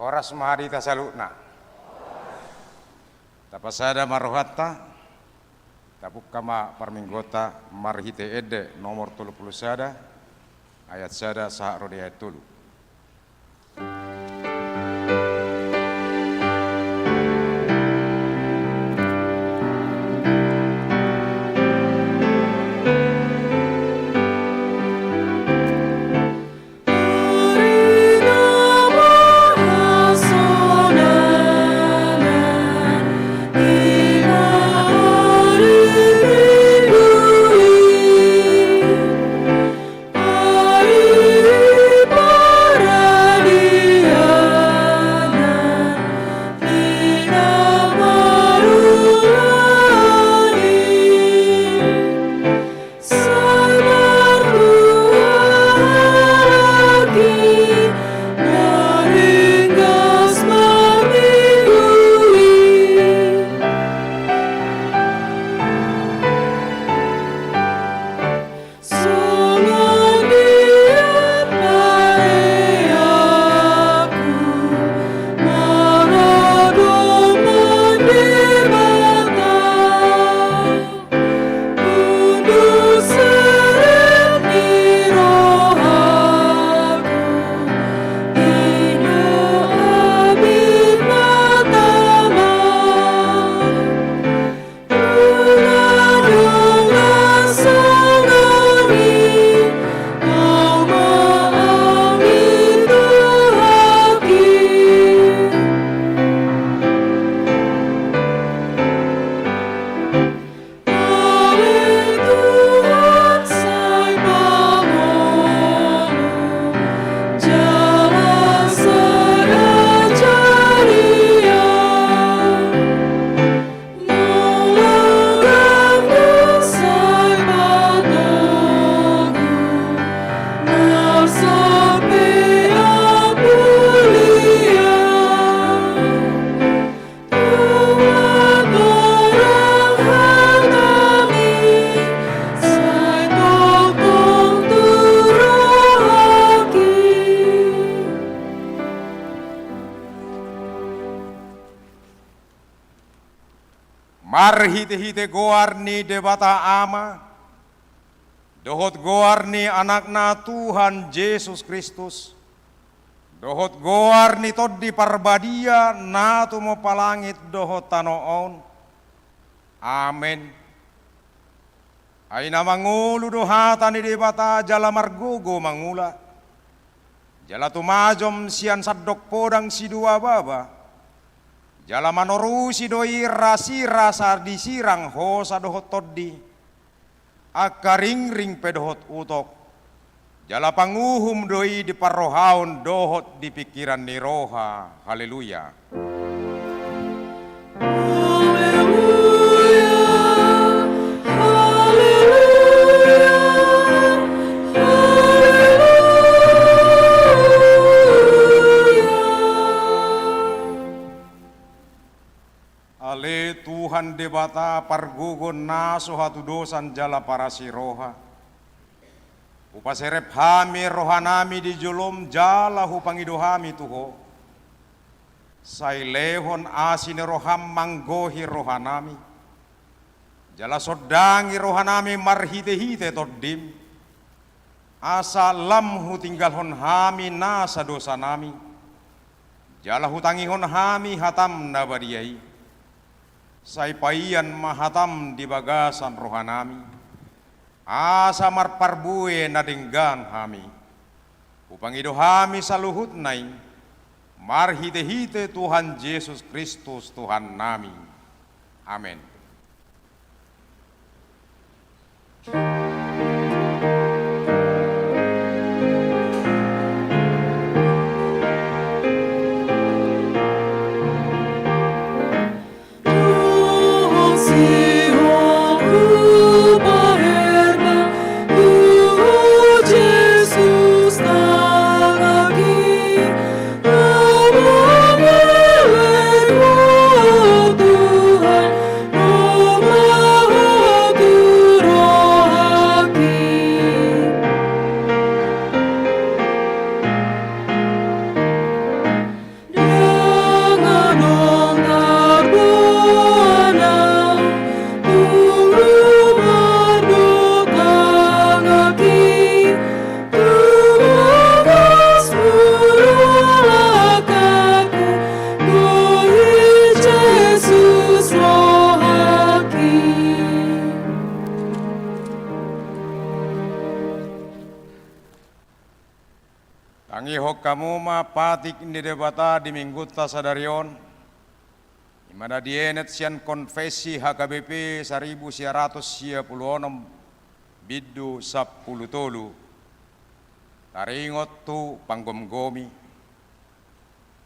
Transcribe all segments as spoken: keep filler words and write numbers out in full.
Horas ma di hita saluhutna. Tapasada ma rohanta. Tapungka ma parmingguonta marhite ende nomor tolu pulu sada, ayat sada sahat ro di ayat tolu. Marhitehite goar ni Debata Ama, dohot goar ni Anakna Tuhan Jesus Kristus, dohot goar ni Tondi Parbadia na tumompa langit dohot tano on. Amen. Ai na mangolu do hata ni Debata jala margogo mangula, jala tumajom sian sandok podang sidua baba, jala manorusi do i rasirasa di sirang hosa dohot tondi, angka ringring pe dohot utok, jala panguhum do i di parrohaon dohot di pingkiran ni roha. Haleluya. Ale Tuhan Debata pargogo na so hatudosan jala parasi roha, hupaserep hami rohanami di jolom jala hupangido hami tu Ho. Sai lehon asi ni roham manggohi rohanami, jala sondangi rohanami marhitehite Tondim, asa lam hutinggalhon hami nasa dosanami, jala hutangihon hami hatam na badia i. Sai paian ma hatam di bagasan rohanami, asa marparbue na denggan hami. Hupangido hami saluhutna i, marhitehite Tuhan Jesus Kristus Tuhannami. Amen. Tangihon hamu ma patik ni Debata di Minggunta sadari on, i ma na dienet sian Konfessi H K B P saribu sia ratus sia pulu onom, bindu sampulu tolu. Taringot tu panggomgomi.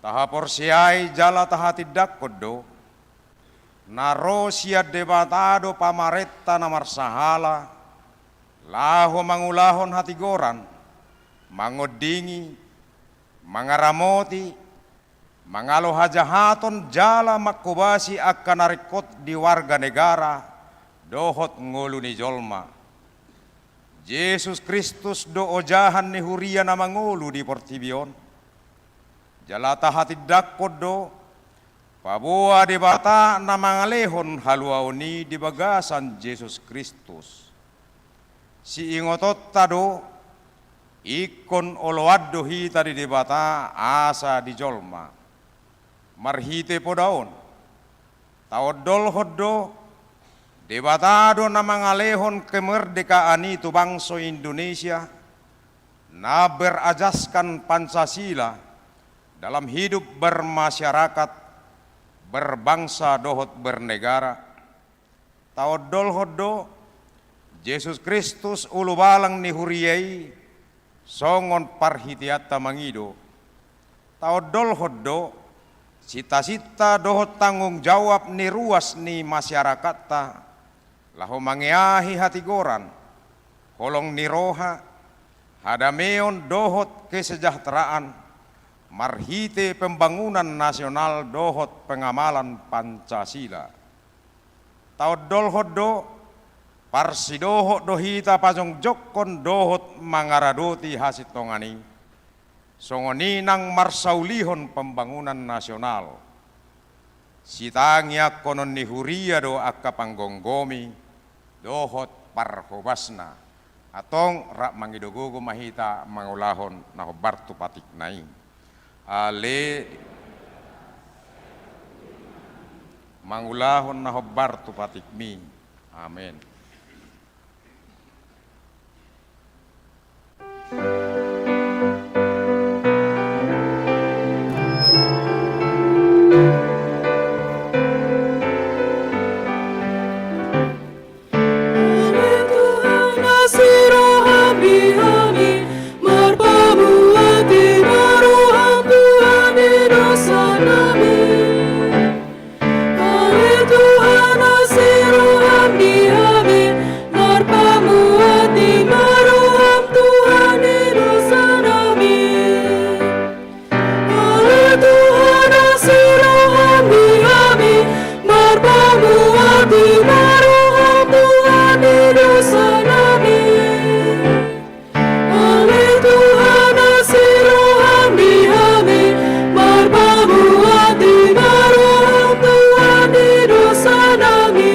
Tahaporseai jala tahatindangkon do, na ro sian Debata do pamarenta na marsahala, laho mangulahon hatigoran, mangondingi, mangaramoti, mangalo hajahaton jala manghobasi angka na ringkot di warga negara dohot ngolu ni jolma. Jesus Kristus do ojahan ni huria na mangolu di portibi on. Jala tahatindangkon do, paboa Debata na mangalehon haluaon i di bagasan Jesus Kristus. Siingotonta do, ingkon oloan do hita di Debata asa di jolma. Marhite poda on, taondolhon do, Debata do na mangalehon kemerdekaan i tu bangso Indonesia, na berajaskan Pancasila dalam hidup bermasyarakat, berbangsa dohot bernegara. Taondolhon do, Jesus Kristus ulubalang ni huria i, songon parhiteanta mangido. Taondolhon do, sintasinta dohot tanggung jawab ni ruas ni masyarakatta, laho mangeahi hatigoran, holong ni roha, hadameon dohot kesejahteraan, marhite pembangunan nasional dohot pengamalan Pancasila. Taondolhon do, parsidohot do hita pajongjongkon dohot mangaradoti hasintongan i, songon i nang marsaulihon pembangunan nasional. Sitangiangkonon ni huria do angka panggomgomi dohot parhobasna. Antong rap mangido gogo ma hita mangulahon na hombar tu patikna i. Ale, mangulahon na hombar tu patikmi. Amen. Ale Tuhan, asi roham di hami, marpamuati ma roham Tuhan di dosanami. Ale Tuhan, asi roham di hami, marpamuati ma roham Tuhan di dosanami. Ale Tuhan, asi roham di hami, marpamuati ma roham Tuhan di dosanami. Ale Tuhan, asi roham di hami, marpamuati ma roham Tuhan di dosanami.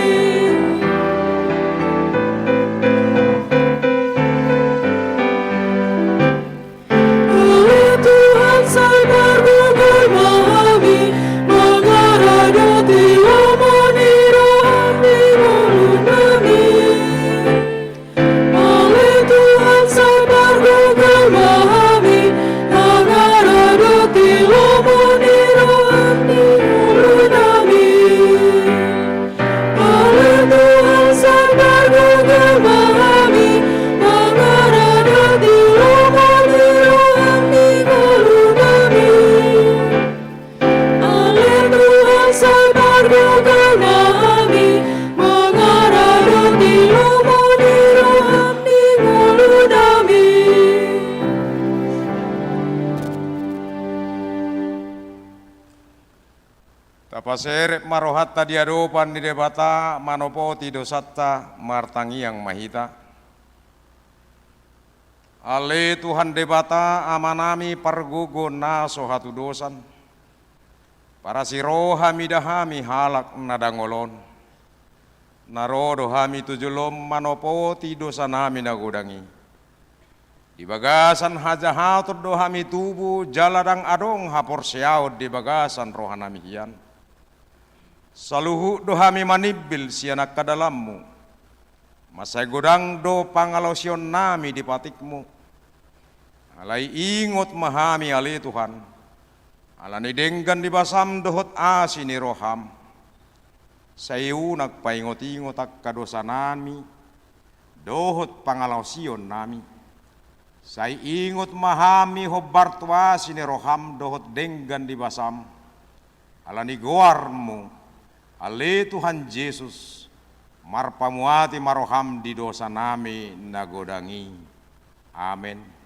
Ale Tuhan, sai pargogoi ma hami, mangaradoti lomo ni roham di ngolunami. Ale Tuhan, sai pargogoi ma hami, mangaradoti lomo ni roham di ngolunami. Ale Tuhan, sai pargogoi ma hami, mangaradoti lomo ni roham di ngolunami. Ale Tuhan, sai pargogoi ma hami, mangaradoti lomo ni roham di ngolunami. Tapaseret ma rohanta di adopan ni Debata, manopoti dosanta, martangiang ma hita. Ale Tuhan Debata, Amanami pargogo na so hatudosan, parasi roha mida hami halak na dangol on. Na ro do hami tu jolom manopoti dosanami na godang i. Di bagasan hajahaton do hami tubu, jala ndang adong haporseaon di bagasan rohanami hian. Saluhut do hami manimbil sian angka dalanmu. Mansai godang do pangalaosionnami di patikmu. Alai ingot ma hami ale Tuhan, ala ni denggan ni basam dohot asi ni roham. Sai unang paingot-ingot angka dosanami dohot pangalaosionnami. Sai ingot ma hami hombar tu asi ni roham dohot denggan ni basam. Ala ni goarmu, ale Tuhan Jesus, marpamuati ma roham di dosanami na godang i. Amen.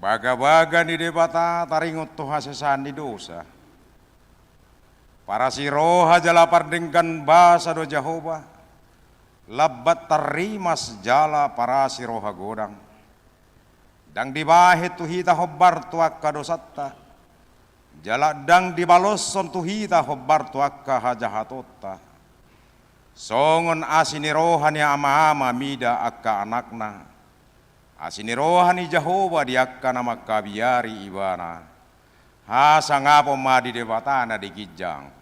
Bagabaga ni Debata taringot tu hasesaan ni dosa. Parasi roha jala pardenggan basa do Jahowa, lambat tarrimas jala parasi roha godang. Ndang dibahen tu hita hombar tu angka dosanta, jala ndang dibaloshon tu hita hombar tu angka hajahatonta. Songon asi ni roha ni ama-ama mida angka anakna, asi ni roha ni Jahowa di angka na mangkabiari ibana. Hasangapon ma di Debata na di ginjang.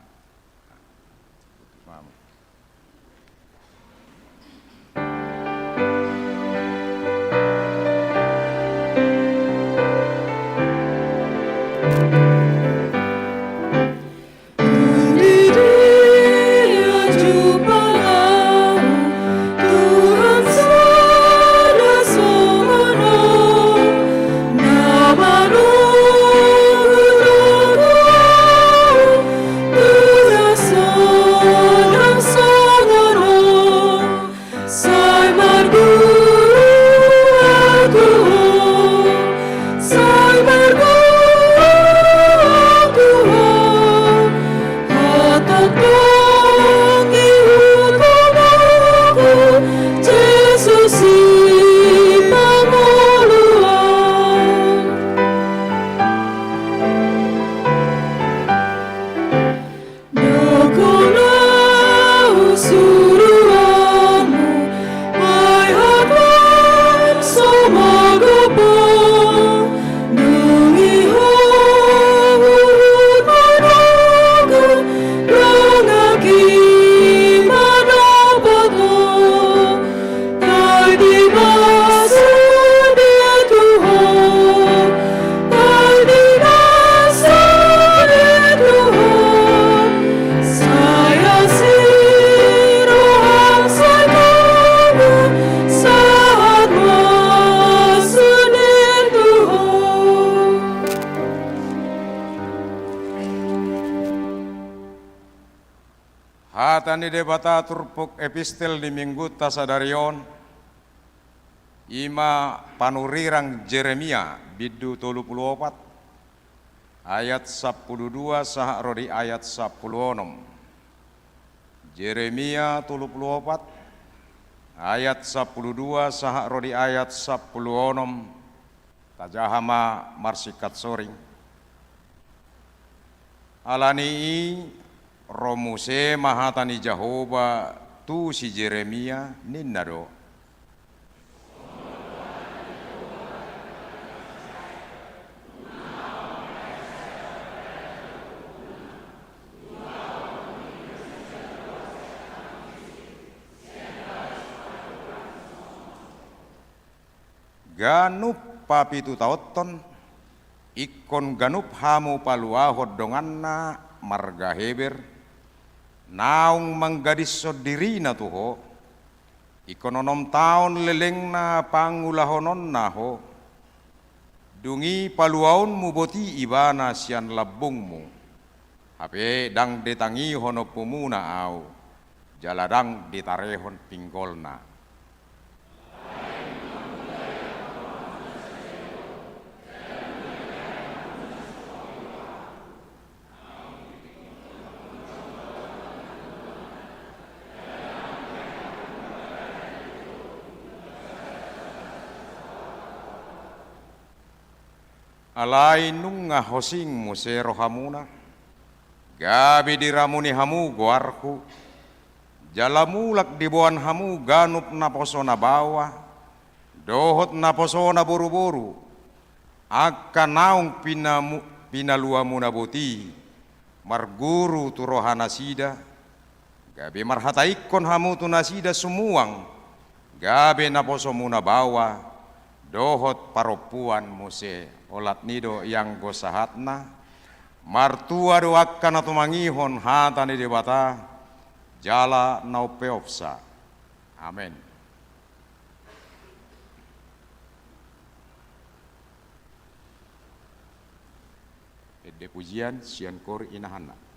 Sai marguru ahu, sai marguru ahu, hatangkang ihut ho ahu, Jesus Sipangolu ahu. Ndang hona husuru hamu, ai hatangkang so magopo, dung i ho huhut manogu, ndang aki manopat ho. Taidi ma sude tu ho, taidi ma sude tu ho, sai asi roham sai tongtong, sahat ma sude tu ho. Hata ni Debata turpuk epistel di Minggunta sadari on, i ma panurirang Jeremia bindu tolu pulu opat, ayat sampulu dua sahat ro di ayat sampulu onom. Jeremia tolu pulu opat, ayat sampulu dua sahat ro di ayat sampulu onom. Tajaha ma marsingkat soring. Ala ni i ro muse ma hata ni Jahowa tu si Jeremia, ninna do: Ganup papitutaonhon, ingkon ganup hamu paluahon donganna marga Heber, naung manggadishon dirina tu ho, Ingkon onom taon lelengna pangulahononna ho, dung i paluaonmu boti ibana sian lambungmu, hape ndang ditangihon ompumuna ahu, jala ndang ditarehon pinggolna. Alai nunga hosing muse rohamuna, gabe diramuni hamu goarhu, jala mulak diboan hamu ganup naposo na baoa, dohot naposo na boruboru, angka naung pinamu-, pinaluamuna boti, marguru tu rohanasida, gabe marhataingkon hamu tu nasida sumuang, gabe naposomuna baoa, dohot parompuan muse. Olat ni do ianggo sahatna, martua do angka na tumangihon hata ni Debata, jala na umpeopsa. Amen. Ende pujian sian kor inahanna.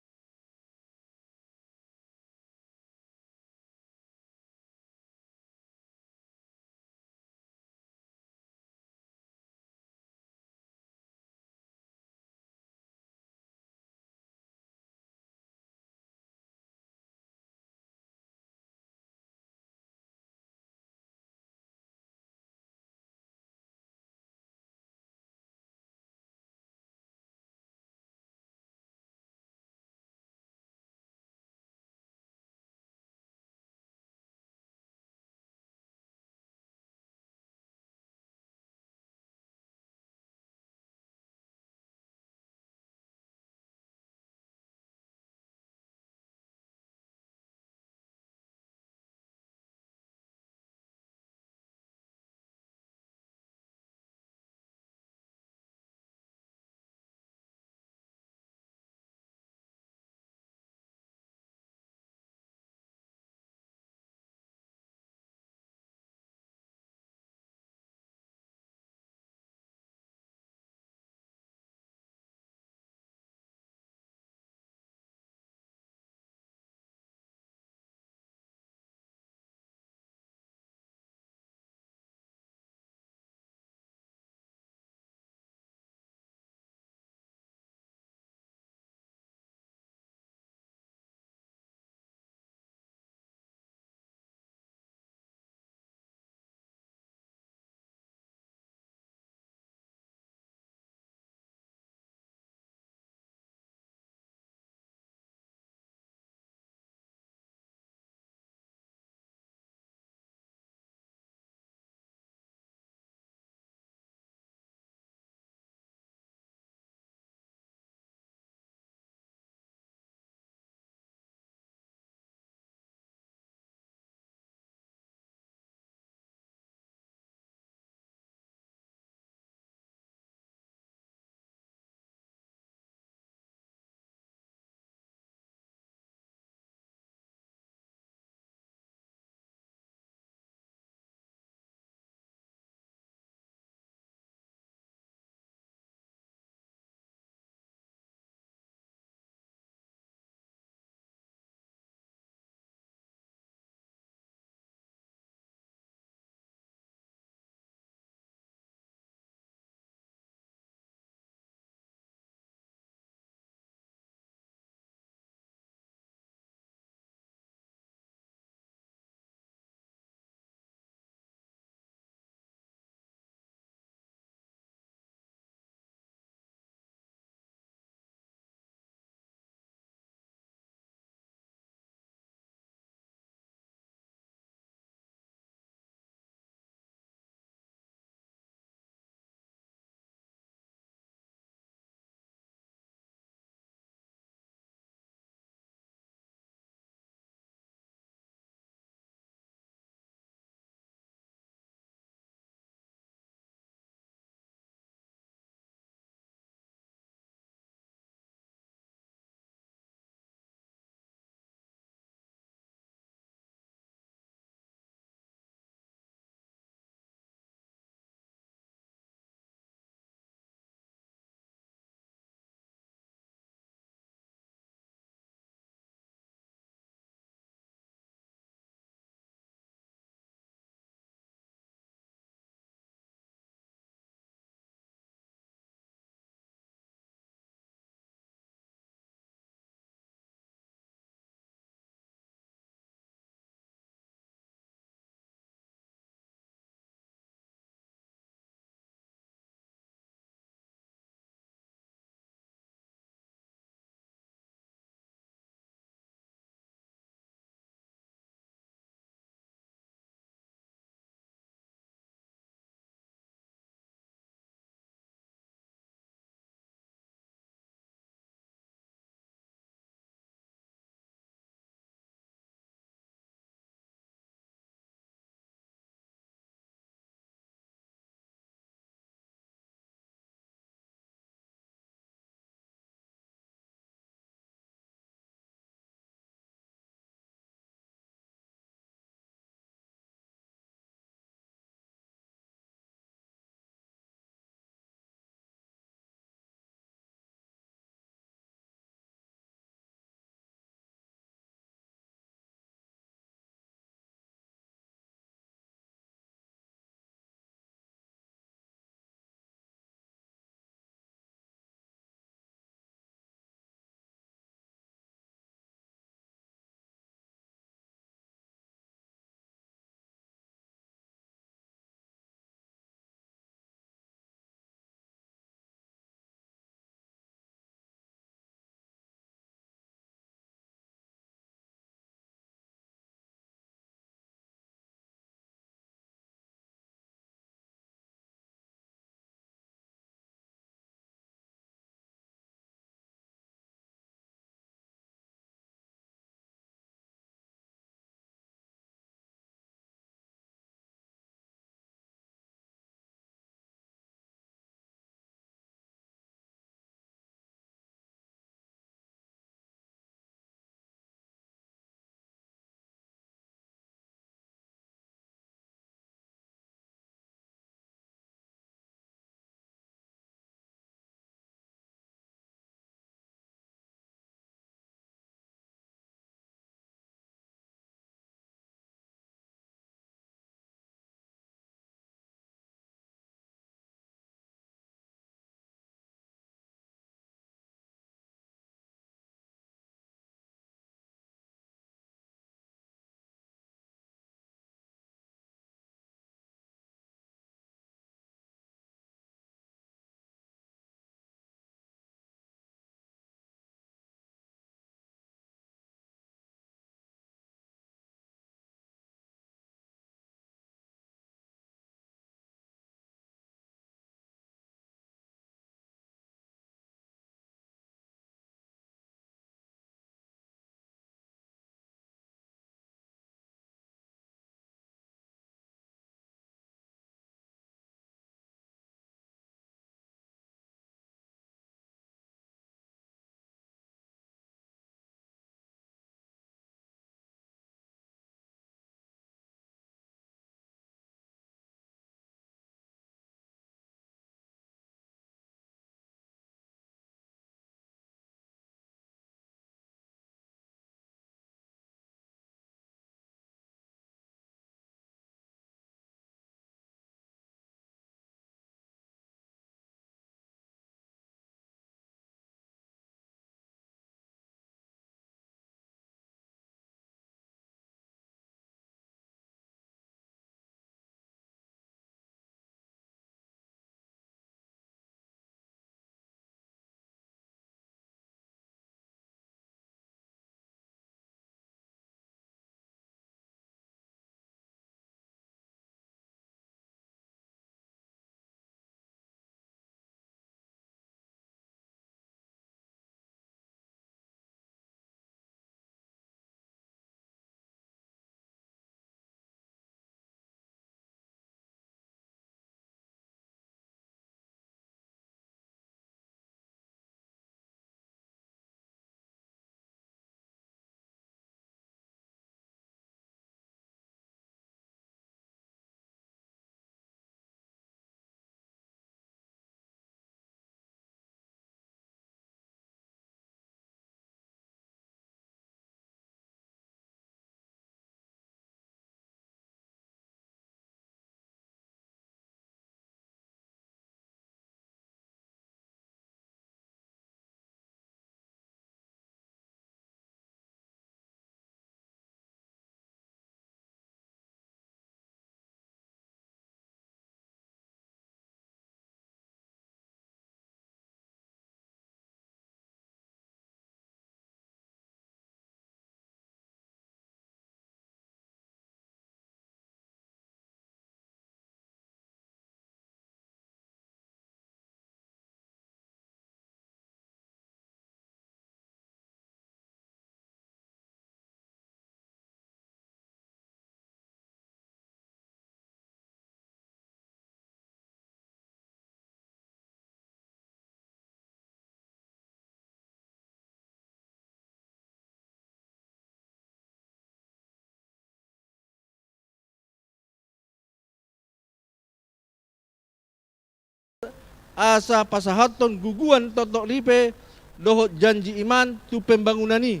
asa pasahathon guguan toktok ripe dohot janji iman tu pembangunan i,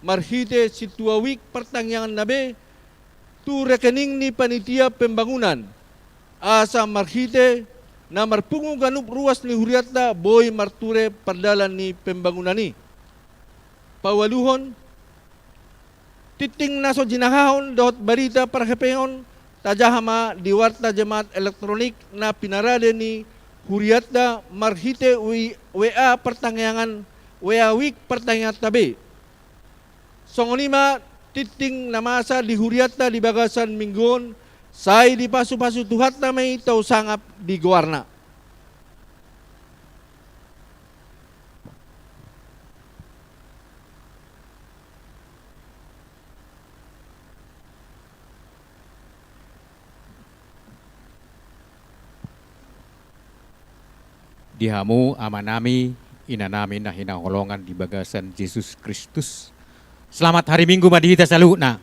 marhite sintua wijk partangianganna be tu rekening ni panitia pembangunan, asa marhite na marpungu ganup ruas ni hurianta boi marture pardalan ni pembangunan i. Paualuhon, tingting na so jinahahon dohot barita parhapeon tajaha ma di warta jemaat elektronik na pinarade ni hurianta marhite W A partangiangan, W A wijk partangianganta be. Songon i ma tingting na masa di hurianta di bagasan minggu on, sai dipasupasu Tuhanta ma i tau sangap di goarna. Di hamu amanami, inanami na hinaholongan di bagasan Jesus Kristus. Selamat hari Minggu ma di hita saluhutna.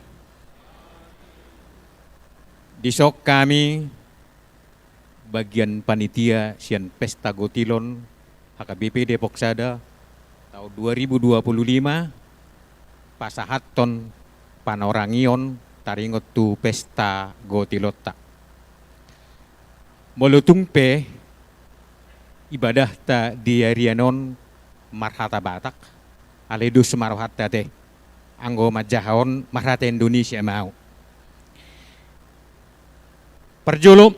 Dison hami bagian panitia sian Pesta Gotilon H K B P Depok Sada taon dua ribu dua puluh lima, pasahathon panorangion taringot tu Pesta Gotilonta. Molo tung pe ibadahta di arian on marhata Batak, alai dos ma rohanta te, anggo manjaha on marhata Indonesia ma au. Parjolo,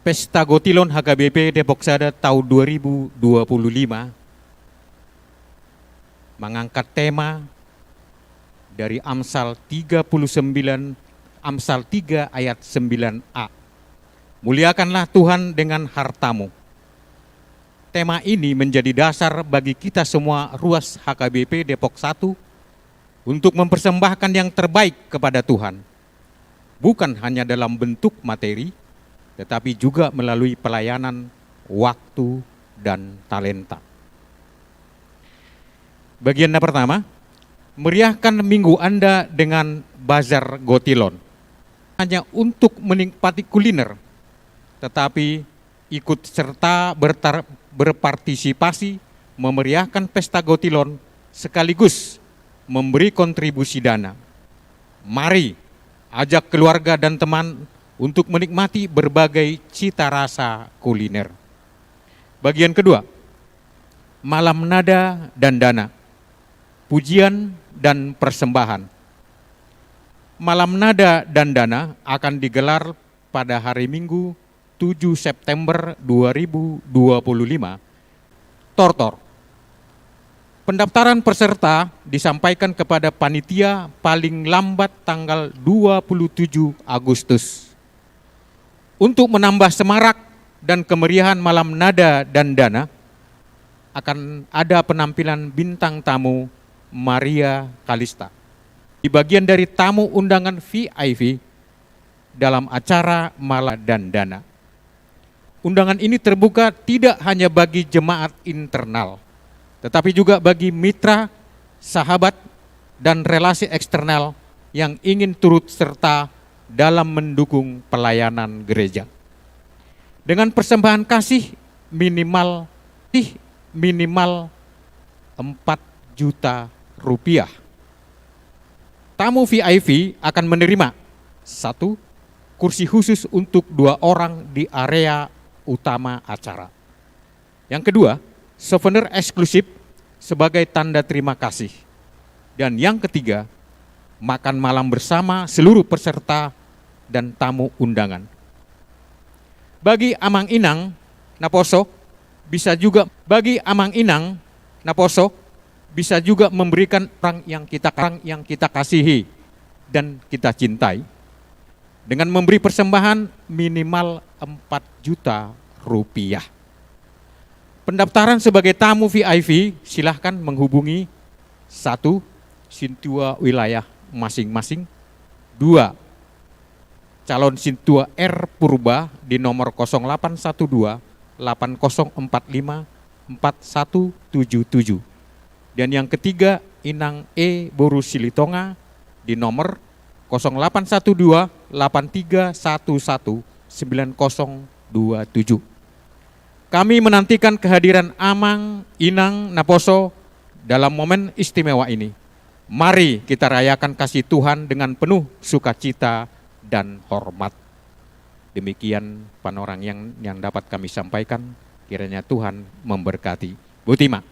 Pesta Gotilon H K B P Depok Sada taon dua ribu dua puluh lima mangangkat tema dari Amsal tiga puluh sembilan, Amsal tiga ayat sembilan a. Muliakanlah Tuhan dengan hartamu. Tema ini menjadi dasar bagi kita semua ruas H K B P Depok Satu untuk mempersembahkan yang terbaik kepada Tuhan, bukan hanya dalam bentuk materi, tetapi juga melalui pelayanan waktu dan talenta. Bagian na pertama, meriahkan Minggu Anda dengan Bazar Gotilon. Hanya untuk menikmati kuliner, tetapi ikut serta bertar-, berpartisipasi memeriahkan Pesta Gotilon sekaligus memberi kontribusi dana. Mari ajak keluarga dan teman untuk menikmati berbagai cita rasa kuliner. Bagian kedua, Malam Nada dan Dana. Pujian dan persembahan. Malam Nada dan Dana akan digelar pada hari Minggu, tujuh September dua ribu dua puluh lima, Tortor. Pendaftaran peserta disampaikan kepada panitia paling lambat tanggal dua puluh tujuh Agustus. Untuk menambah semarak dan kemeriahan Malam Nada dan Dana, akan ada penampilan bintang tamu Maria Kalista. Di bagian dari tamu undangan V I P dalam acara Malam Nada dan Dana. Undangan ini terbuka tidak hanya bagi jemaat internal, tetapi juga bagi mitra, sahabat, dan relasi eksternal yang ingin turut serta dalam mendukung pelayanan gereja. Dengan persembahan kasih minimal, kasih minimal empat juta rupiah. Tamu V I P akan menerima: satu, kursi khusus untuk dua orang di area utama acara. Yang kedua, souvenir eksklusif sebagai tanda terima kasih. Dan yang ketiga, makan malam bersama seluruh peserta dan tamu undangan. Bagi amang inang naposo, bisa juga, bagi amang inang naposo, bisa juga memberikan orang yang kita, orang yang kita kasihi dan kita cintai dengan memberi persembahan minimal empat juta rupiah. Pendaftaran sebagai tamu V I P, silahkan menghubungi: satu, sintua wilayah masing-masing; dua, calon sintua R Purba di nomor kosong delapan satu dua, delapan kosong empat lima, empat satu tujuh tujuh. Dan yang ketiga, Inang E Boru Silitonga di nomor kosong delapan satu dua, delapan tiga satu satu, sembilan kosong dua tujuh. Kami menantikan kehadiran Amang, Inang, Naposo dalam momen istimewa ini. Mari kita rayakan kasih Tuhan dengan penuh sukacita dan hormat. Demikian panorang yang, yang dapat kami sampaikan. Kiranya Tuhan memberkati. Botima.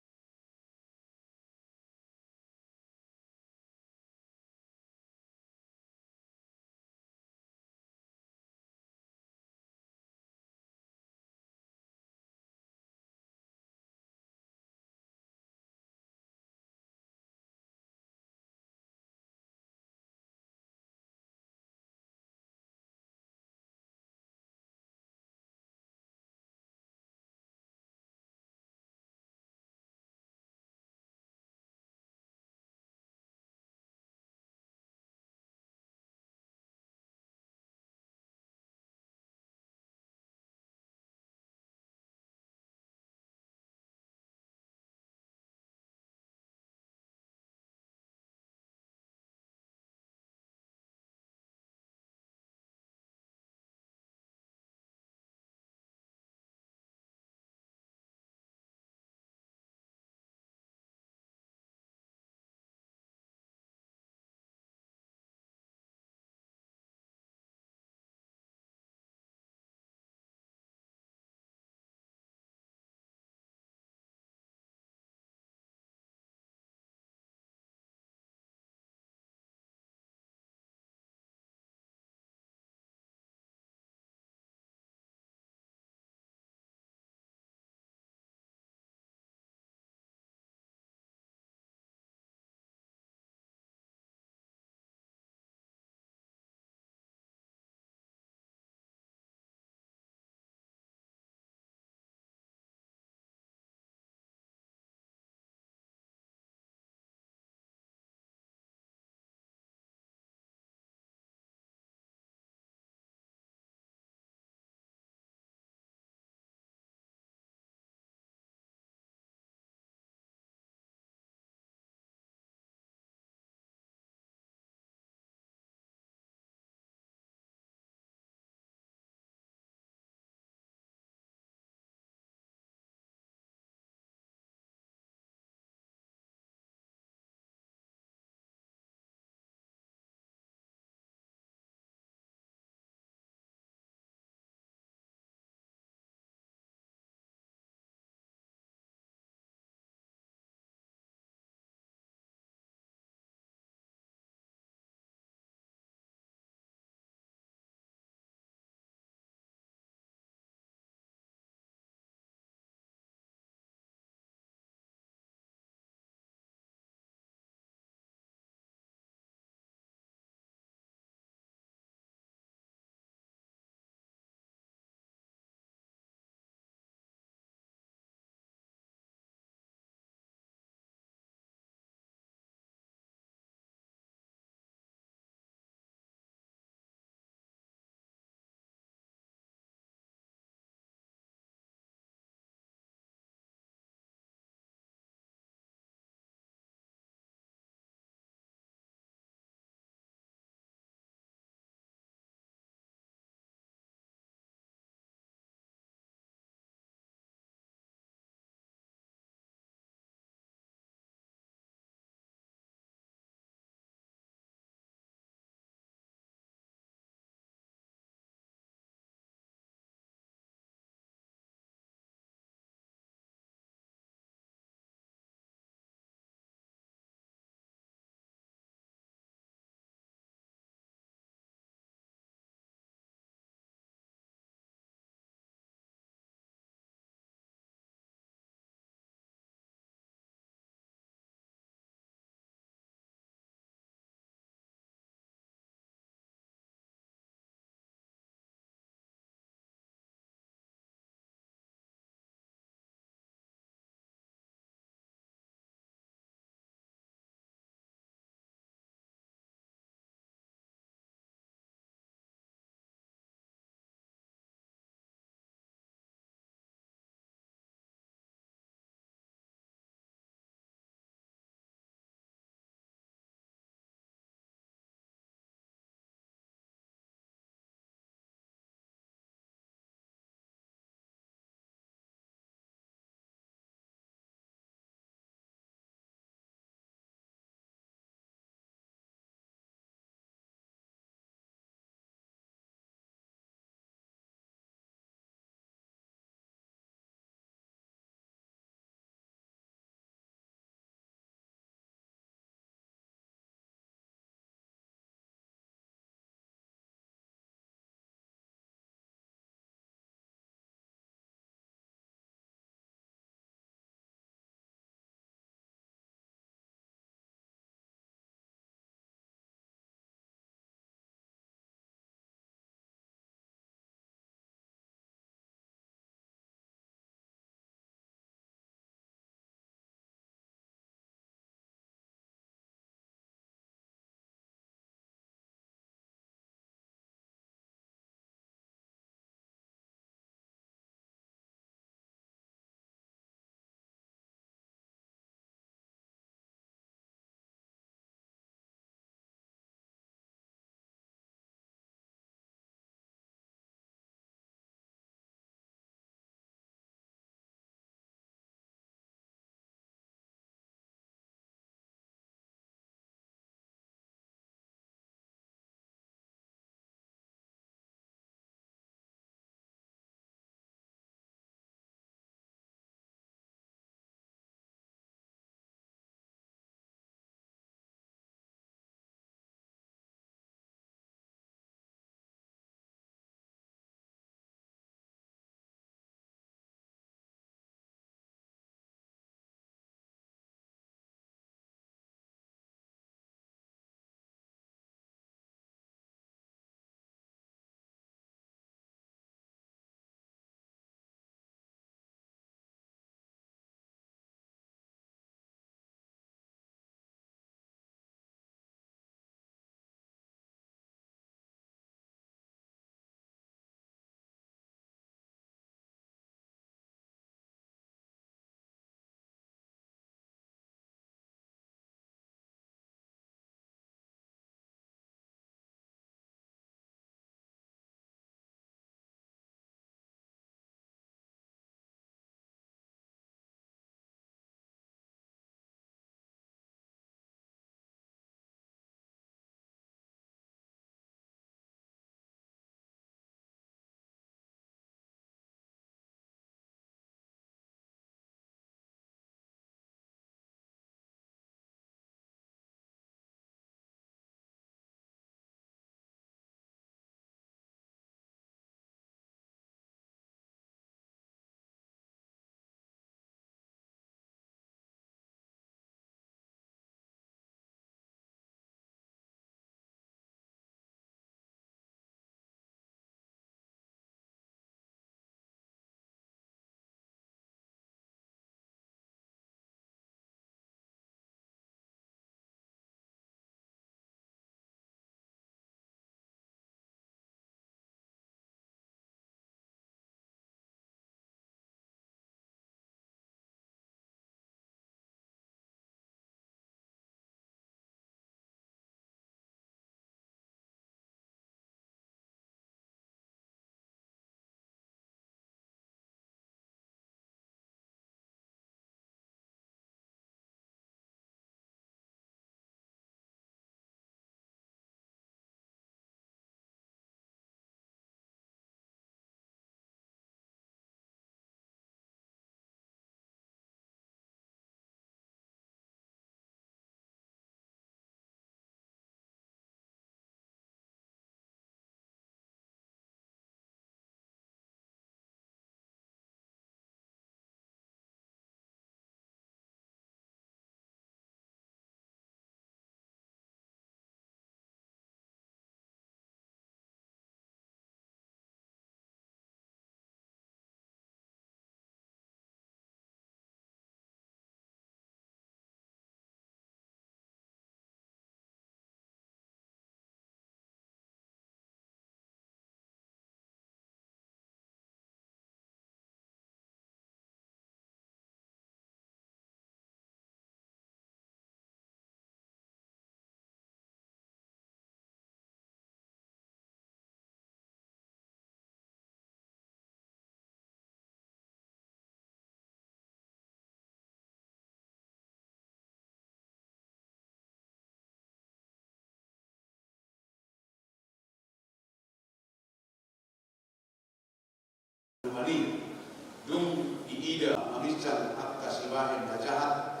Dung diida manginsang angka sibahen na jahat,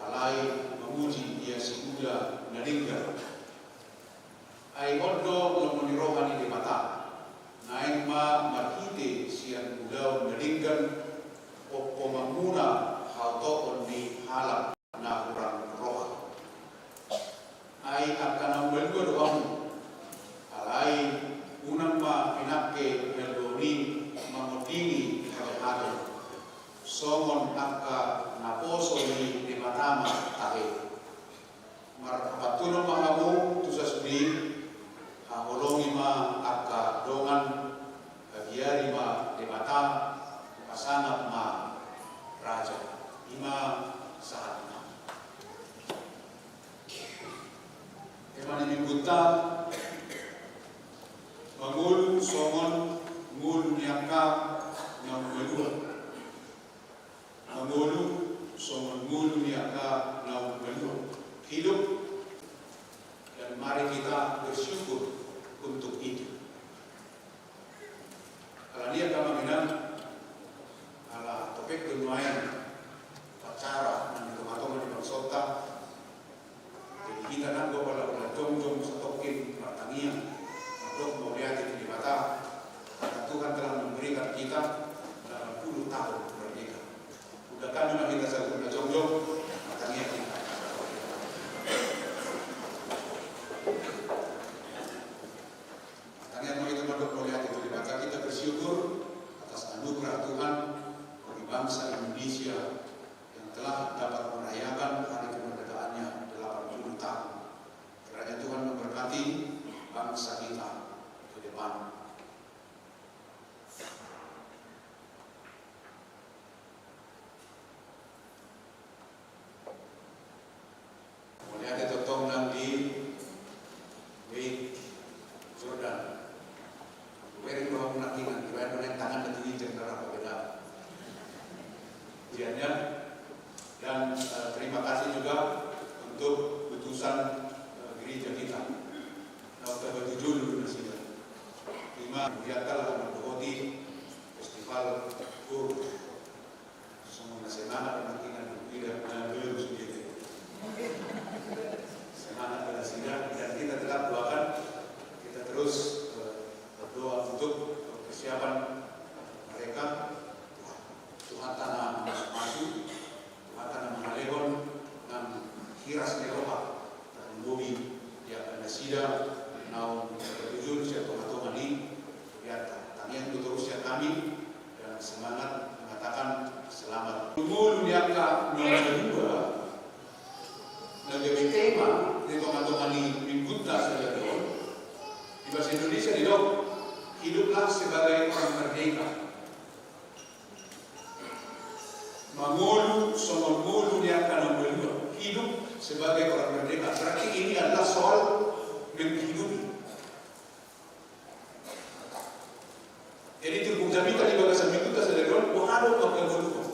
alai mamuji ia siula na denggan. Ai on do lomo ni roha ni Debata, naeng ma marhite sian ulaon na denggan, pompomanmuna haotoon ni halak na hurang roha. Ai angka na umbalua do hamu, alai unang ma pinangke na dua ni mangondingi hajahaton, songon angka naposo ni Debata ma tahe. Marpantunon ma hamu tu sasudi, haholongi ma angka dongan, habiari ma Debata, pasangap ma raja. I ma sahatna. Tema ni minggunta, mangolu songon ngolu ni angka na umbalua. Mangolu songon ngolu ni angka na umbalua. Hidup, dan mari kita bersyukur untuk itu. Alani i, angka amang inang, ala topik do nuaeng upacara na di tongatonga ni bangsonta. Jadi hita nanggo pala ula jongjong satongkin martangiang, mandok mauliate tu Debata, karena Tuhan telah memberikan kita delapan puluh tahun merdeka. Undang hami ma hita saluhutna jongjong, martangiang hita. Tangiang ma hita mandok mauliate tu Debata. Kita bersyukur atas anugerah Tuhan bagi bangsa Indonesia yang telah dapat merayakan hari kemerdekaannya delapan puluh tahun. Kiranya Tuhan memberkati bangsa kita ke depan. Mauliate tongtong nang di Beit Jordan. Bere dua puluh nang inang, dibaen do naeng tangan na tu ginjang, na rap beda. Ujiannya. Dan, eh, terima kasih juga untuk utusan, eh, gereja kita. Na uta batu julu nasida. Ima diakal akan dohoti festival kur. Songon na semangat anak inang, tidak na belum sendiri. Semangat pada sida, dan kita tetap doakan, kita terus, eh, berdoa untuk persiapan mereka. Tuhanta na mamasu-masu, Tuhanta na mangalehon nang hiras ni roha, tarlumobi di angka nasida naung patujolo sian tongatonga ni hurianta. Tangiang do torus sian hami, dan semangat mengatakan selamat. Ngolu ni angka na umbalua, na gabe tema di tongatonga ni minggunta sadari on, di bahasa Indonesia didok, hiduplah sebagai orang merdeka. Mangolu songon ngolu ni angka na umbalua, hidup sebagai orang merdeka. Berarti ini adalah soal menghidupi. Jadi, turpuk jamita di bagasan minggunta sadari on, boha do mangkangoluhon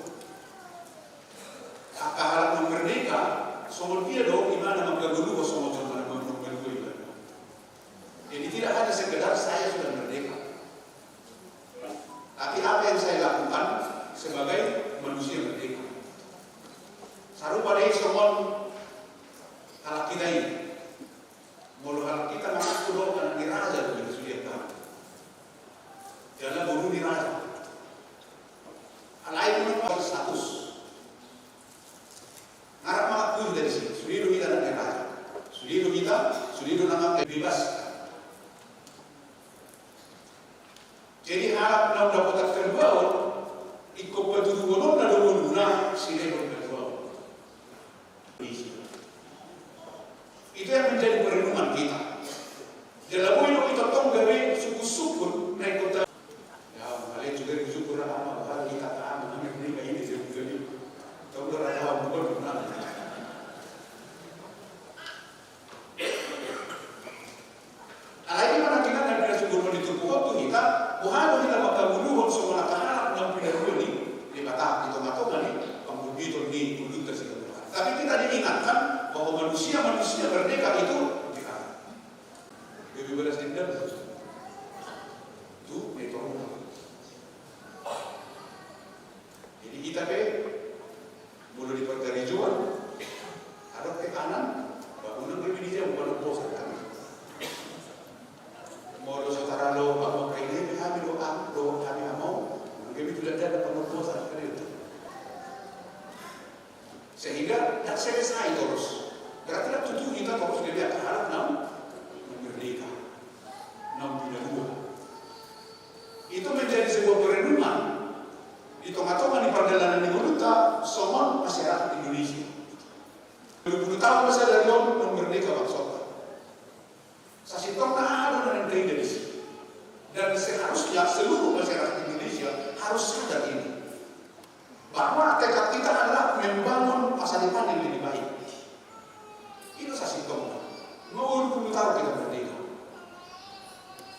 angka halak na merdeka, songon dia do ibana mangkangoluhon songon jolma na mangkangoluhon ibana. Jadi, tidak hanya sekedar saya sudah merdeka, tapi apa yang saya lakukan sebagai manusia merdeka. Sarupa do i songon halak hita i. Molo halak hita mangaku do anak ni raja do, sude kan. Jala boru ni raja. Alai memang status. Ngarap mangaku hita disi, sude do hita anak ni raja. Sude do hita, sude do na mambebaskan. Jadi, halak na dapotan kaluaon, ingkon patuduhononna do ngoluna silehon kaluaon. Itu yang menjadi perenungan kita. Jala boi do hita tong gabe sungkun-sungkun na ingkon ta-, ya, ale juga bersyukur ama, bahal kita ka ama, kami ini kayak ini jadi. Tahu do raja, bukan benar. Alai i ma nangkinan na pinasungkun ni turpuk on tu hita, boha do hita mangkangoluhon songon angka halak na pinarua ni Debata di tongatonga ni panggunditon ni undunta siganup. Tapi kita diingatkan bahwa manusia-manusia merdeka itu tidak. Lebih balas dendam. Itu metode. Ndang selesai torus. Berarti ndang tutu hita torus jadi angka halak naung merdeka, naung pinalua. Itu menjadi sebuah perenungan di tongatonga ni pardalanan ni ngolunta songon masyarakat Indonesia. Dua puluh tahun masa dari on naung merdeka bangsonta. Sasintongna aha do na naeng taida disi? Dan seharusnya seluruh masyarakat Indonesia harus sadar ini, bahwa tekad kita adalah membangun masa depan yang lebih baik. Itu sasintongna. Dua puluh tahun kita merdeka.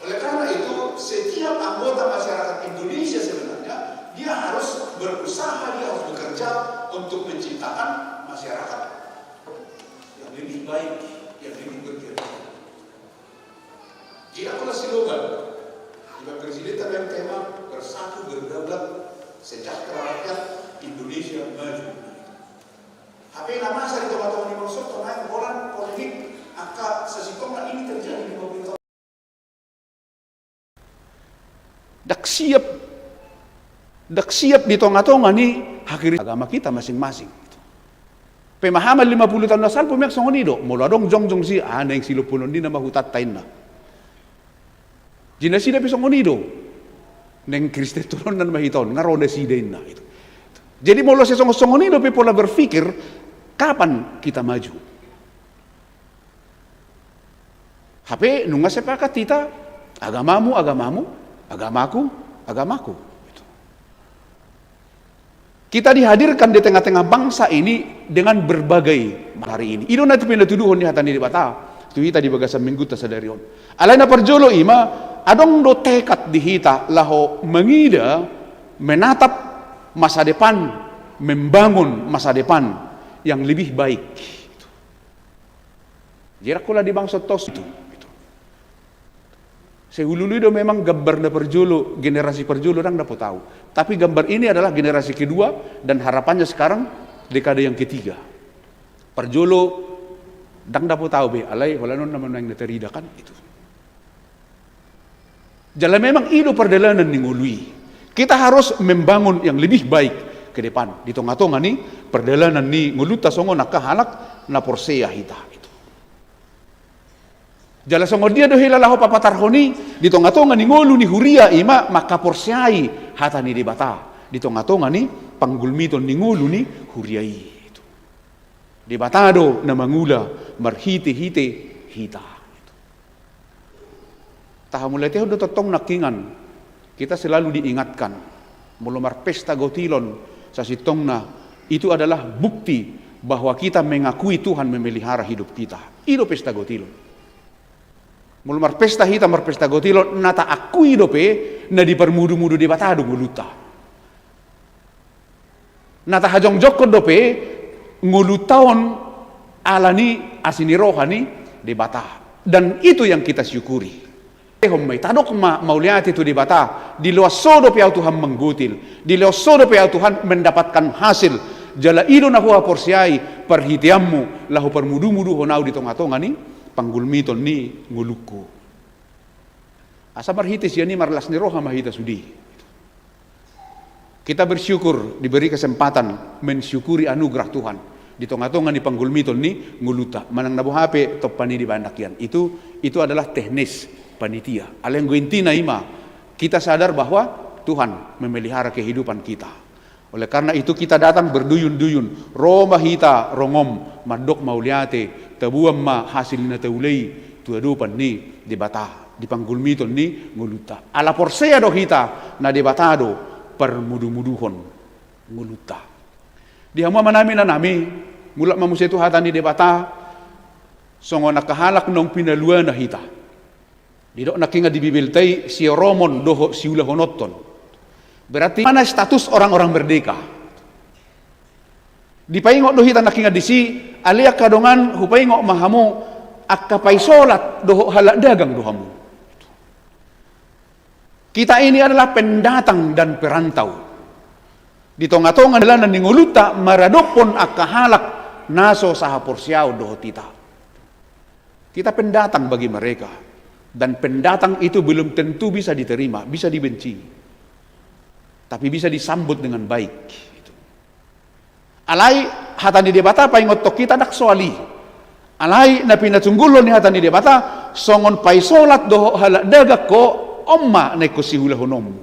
Oleh karena itu, setiap anggota masyarakat Indonesia sebenarnya, dia harus berusaha, dia harus bekerja untuk menciptakan masyarakat yang lebih baik, yang lebih berkeadilan. Jadi, aku kasih slogan. Di Presiden tadi yang tema, "Bersatu, berdaulat, sejahtera rakyat, Indonesia maju." Hape na masa di tongatonga ni bangsonta naeng holan polemik, angka sasintongna ini terjadi di pemerintah. Ndang siap, ndang siap di tongatonga ni hakiris agama kita masing-masing. Pemahaman lima puluh tahun na salpu memang songon i do, molo adong jongjong si, ah, naeng silomponon ni nama hutanta inna. Jadi nasida pe songon i do, naeng Kristen tolonanna ma hita on, nga ro nasida inna. Jadi molo sai songon-songon i dope pola berpikir, kapan kita maju? Hape nunga sepakat hita, agamamu agamamu, agamaku agamaku. Kita dihadirkan di tengah-tengah bangsa ini dengan berbagai hari ini. I do na tu pinatuduhon ni hata ni Debata tu hita di bagasan minggunta sadari on. Alai na parjolo i ma, adong do tekad di hita laho mangida, menatap masa depan, membangun masa depan yang lebih baik. Jadi holan di bangso tos itu. Seulului do memang gambar na parjolo, generasi parjolo ndang dapot au. Tapi gambar ini adalah generasi kedua dan harapannya sekarang dekade yang ketiga. Parjolo ndang dapot au be, alai holan on nama naeng na tarida kan itu. Jala memang i do pardalanan ni ngolu i. Kita harus membangun yang lebih baik ke depan di tongatonga ni pardalanan ni ngolunta songon angka halak na porsea hita. Jala songon dia do hela laho papatarhon i di tongatonga ni ngolu ni huria i ma mangkaporseai hata ni Debata di tongatonga ni panggulmiton ni ngolu ni huria i. Debata do na mangula marhitehite hita. Tahamauliatehon do tongtong nangkingan, kita selalu diingatkan, molo marpesta gotilon sasintongna, itu adalah bukti bahwa kita mengakui Tuhan memelihara hidup kita. I do pesta gotilon. Molo marpesta hita, marpesta gotilon, na taakui dope na diparmudumudu Debata do ngolunta. Na tahajongjongkon dope ngolunta on ala ni asi ni roha ni Debata. Dan itu yang kita syukuri. Ehon ma i, tadok ma mauliate tu Debata, diloas Ho dope au Tuhan manggotil, diloas Ho dope au Tuhan mendapatkan hasil, jala i do na huhaporseai parhiteanmu laho parmudumuduhon au di tongatonga ni panggulmiton ni ngolungku. Asa marhite sian i marlas ni roha ma hita sude. Kita bersyukur diberi kesempatan mensyukuri anugerah Tuhan di tongatonga ni panggulmiton ni ngolunta. Manang na boha pe tompa ni dibahen nangkian. Itu, itu adalah teknis panitia. Alai anggo intina i ma, kita sadar bahwa Tuhan memelihara kehidupan kita. Oleh karena itu kita datang berduyun-duyun. Ro ma hita rongom mandok mauliate, taboan ma hasil ni na taula i tu adopan ni Debata di panggulmiton ni ngolunta. Ala porsea do hita na Debata do parmudumuduhon ngolunta. Di hamu amanami inanami, mulak ma muse tu hata ni Debata, songon angka halak naung pinaluana hita. Didok nangkingan di Bibelta i sioromon dohot siulahononhon. Berarti mana status orang-orang merdeka? Dipaingot do hita nangkingan disi, ale angka dongan, hupaingot ma hamu, angka paisolat dohot halak dagang do hamu. Kita ini adalah pendatang dan perantau. Di tongatonga ni dalanan ni ngolunta maradophon angka halak na so sahaporseaon dohot hita. Kita pendatang bagi mereka. Dan pendatang itu belum tentu bisa diterima, bisa dibenci. Tapi bisa disambut dengan baik. Alai hata ni Debata paingothon hita ndang soal i. Alai na pinanjunggulhon ni hata ni Debata, songon paisolat dohot halak daging ho, on ma na ingkon siulahononmu.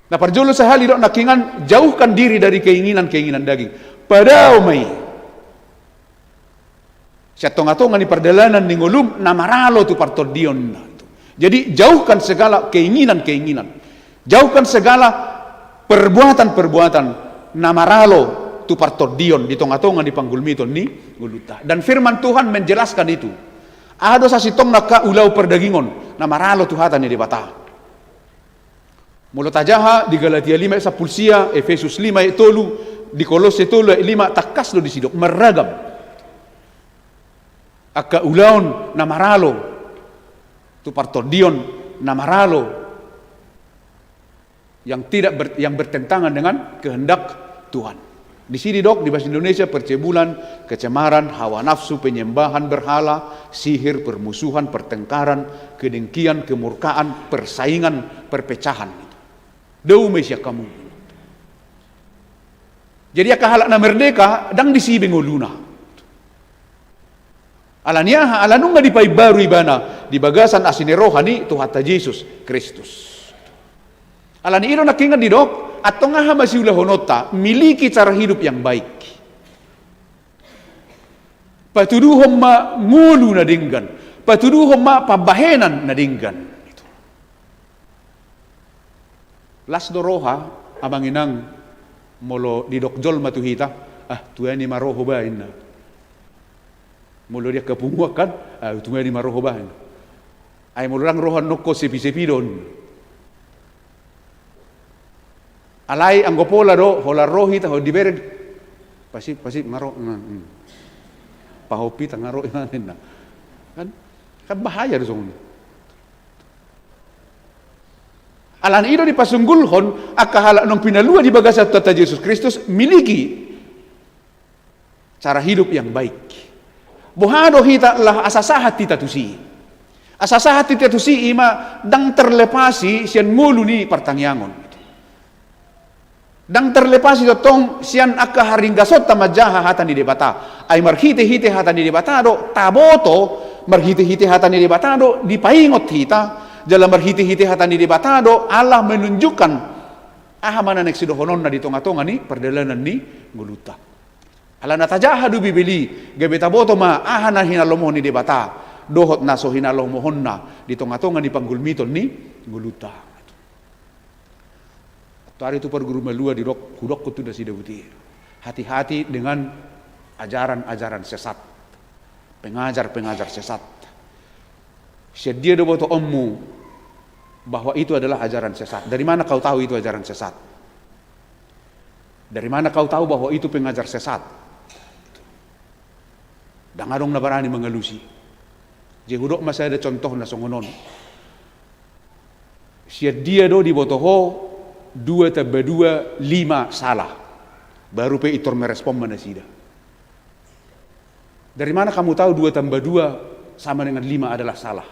Na parjolo sahali didok nangkiningan, jauhkan diri dari keinginan-keinginan daging. Padao ma i. Sian tonga-tonga ni pardalanan ni ngolum na maralo tu partondion. Jadi, jauhkan segala keinginan-keinginan. Jauhkan segala perbuatan-perbuatan na maralo tu partondion di tonga-tonga ni panggulmiton ni ngolunta. Dan firman Tuhan menjelaskan itu. Aha do sasintongna angka ulaon pardagingon na maralo tu hata ni Debata. Molo tajaha di Galatia lima ayat sampulu sia, Efesus lima ayat tolu, di Kolosse tolu ayat lima, tangkas do disi didok, marragam. Angka ulaon na maralo tu partondion, na maralo, yang tidak ber-, yang bertentangan dengan kehendak Tuhan. Disi didok di bahasa Indonesia, percebulan, kecemaran, hawa nafsu, penyembahan berhala, sihir, permusuhan, pertengkaran, kedengkian, kemurkaan, persaingan, perpecahan. Dao ma i sian hamu. Jadi angka halak na merdeka, ndang disi be ngoluna. Ala ni aha? Ala nunga dipaimbaru ibana di bagasan asi ni roha ni Tuhanta Jesus Kristus. Ala ni i do nangkiningan didok, antong aha ma siulahononta? Miliki cara hidup yang baik. Patuduhon ma ngolu na denggan, patuduhon ma pambahenan na denggan. Las do roha, amang inang, molo didok jolma tu hita, ah, tuani ma ro ho ba, inna. Molo di angka punguan kan, ah, tuani ma ro ho ba, inna. Ai molo ndang roha nongko sepi-sepi do. Alai anggo pola do, holan ro hita, holan dibereng. Pasip, pasip, nga ro, nga, hmm. Pahompi ta nga ro, inna. Kan, kan bahaya do songon i. Ala ni i do dipasunggulhon angka halak naung pinalua di bagasan Tuhanta Jesus Kristus, miliki cara hidup yang baik. Boha do hita laho asa sahat hita tusi? Asa sahat hita tusi i ma ndang terlepasi sian ngolu ni partangiangon. Ndang terlepasi tongtong sian angka haringgasonta manjaha hata ni Debata. Ai marhite-hite hata ni Debata do taboto, marhite-hite hata ni Debata do dipaingot hita, jala marhite-hite hata ni Debata do ala menunjukkan aha ma na naeng sidohononna di tonga-tonga ni pardalanan ni ngolunta. Ala na tajaha do Bibel i, gabe taboto ma aha na hinalomohon ni Debata dohot na so hinalomohonna di tonga-tonga ni panggulmiton ni ngolunta. Antuari tu parguru malua didok, hudokkon tu nasida botima. Hati-hati dengan ajaran-ajaran sesat. Pengajar-pengajar sesat. Sian dia do botoonmu bahwa itu adalah ajaran sesat? Dari mana kau tahu itu ajaran sesat? Dari mana kau tahu bahwa itu pengajar sesat? Ndang adong na barani mangalusi. Jadi hudok ma sada contoh na songon on. Sian dia do diboto ho dua tamba dua lima salah? Baru pe pintor merespon ma nasida. Dari mana kamu tahu dua tambah dua sama dengan lima adalah salah?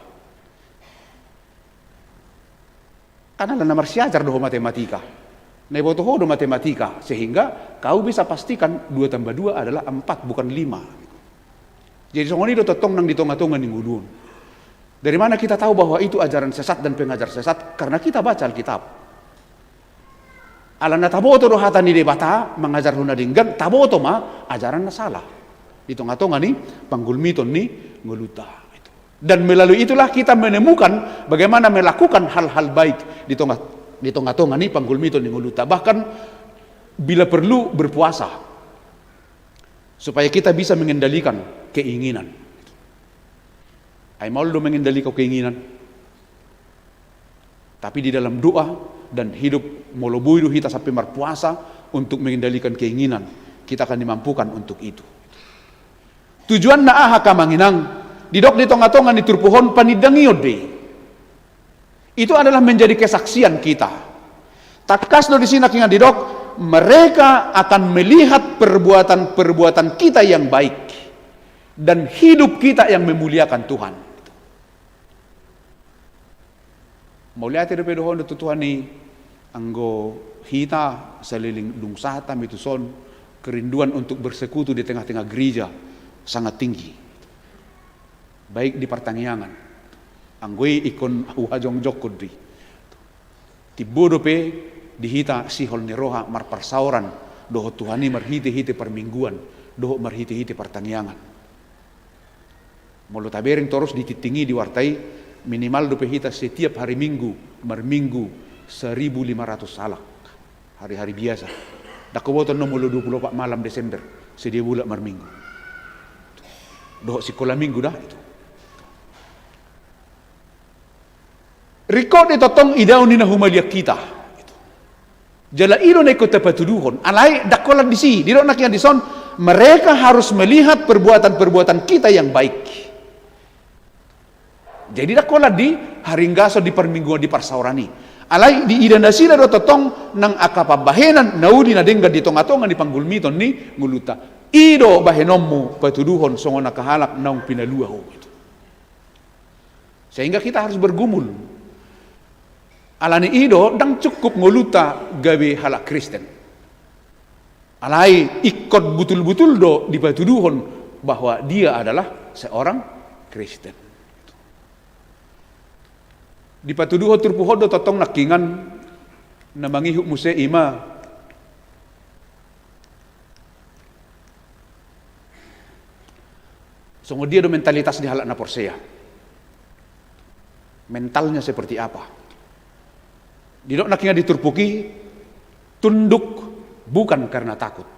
Kan ala na marsiajar do ho matematika. Na diboto ho do matematika, sehingga kau bisa pastikan dua tambah dua adalah empat, bukan lima. Jadi songon i do tongtong nang di tonga-tonga ni ngolu on. Dari mana kita tahu bahwa itu ajaran sesat dan pengajar sesat? Karena kita baca Alkitab. Ala na taboto do hata ni Debata mangajarhon na denggan, taboto ma ajaran na salah di tonga-tonga ni panggulmiton ni ngolunta. Dan melalui itulah kita menemukan bagaimana melakukan hal-hal baik di tonga, di tonga-tonga ni panggulmiton ni ngolunta. Bahkan bila perlu berpuasa supaya kita bisa mengendalikan keinginan. Ai maol do mengendalikan keinginan. Tapi di dalam doa dan hidup, molo boi do hita sampe marpuasa untuk mengendalikan keinginan, kita akan dimampukan untuk itu. Tujuanna aha, angka amang inang? Didok di tonga-tonga ni turpuk on panindangion do i. Itu adalah menjadi kesaksian kita. Tangkas do disi nangkiningan didok, mereka akan melihat perbuatan-perbuatan kita yang baik dan hidup kita yang memuliakan Tuhan. Mauliate dope dohonon tu Tuhan i, Anggo hita saleleng dung sahat hami tuson, kerinduan untuk bersekutu di tengah-tengah gereja sangat tinggi. Baik di partangiangan, anggo i ingkon huhajongjongkon do i. Timbo dope di hita sihol ni roha marparsaoran dohot Tuhan i marhite-hite parmingguan dohot marhite-hite partangiangan. Molo tabereng torus di tingting i, di warta i, minimal dope hita setiap hari Minggu marminggu seribu lima ratus halak. Hari-hari biasa. Ndang huboto annon molo dua puluh opat malam Desember, sedia bolak marminggu. Dohot sikola minggu da itu. Ringkot do i tongtong idaon ni na humaliang hita. Jala i do na ingkon tapatuduhon. Alai ndang holan disi, didok nangkiningan dison, mereka harus melihat perbuatan-perbuatan kita yang baik. Jadi ndang holan di haringgason, di parmingguan, di parsaoran i. Alai diida nasida do tongtong nang angka pambahenan na uli na denggan di tonga-tonga ni panggulmiton ni ngolunta. I do bahenonmu patuduhon songon angka halak naung pinalua ho. Sehingga kita harus bergumul. Alani i do ndang cukup ngolunta gabe halak Kristen. Alai ingkon butul-butul do dipatuduhon bahwa dia adalah seorang Kristen. Dipatuduhon turpuk on do tongtong nangkiningan na mangihut muse, i ma songon dia do mentalitas ni halak na porsea. Mentalnya seperti apa? Didok nangkiningan di turpuk i, tunduk bukan karena takut.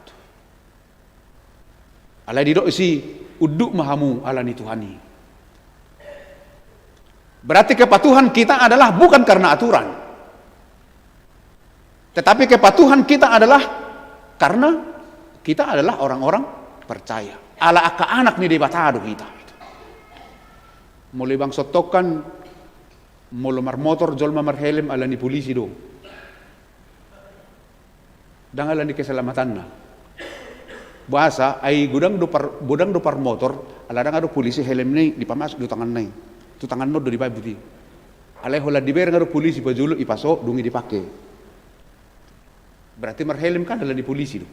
Alai didok disi, unduk ma hamu ala ni Tuhan i. Berarti kepatuhan kita adalah bukan karena aturan. Tetapi kepatuhan kita adalah karena kita adalah orang-orang percaya. Ala angka anak ni Debata do hita. Molo i bangso tong kan, molo marmotor jolma marhelm ala ni polisi do. Ndang ala ni keselamatanna. Boasa, ai godang do par-, godang do parmotor, ala ndang adong polisi helmna i dipamasuk do tanganna i. Tu tanganna on do dibaen buti. Alai holan dibereng adong polisi pajolo, ipaso, dung i dipake. Berarti marhelm kan ala ni polisi do.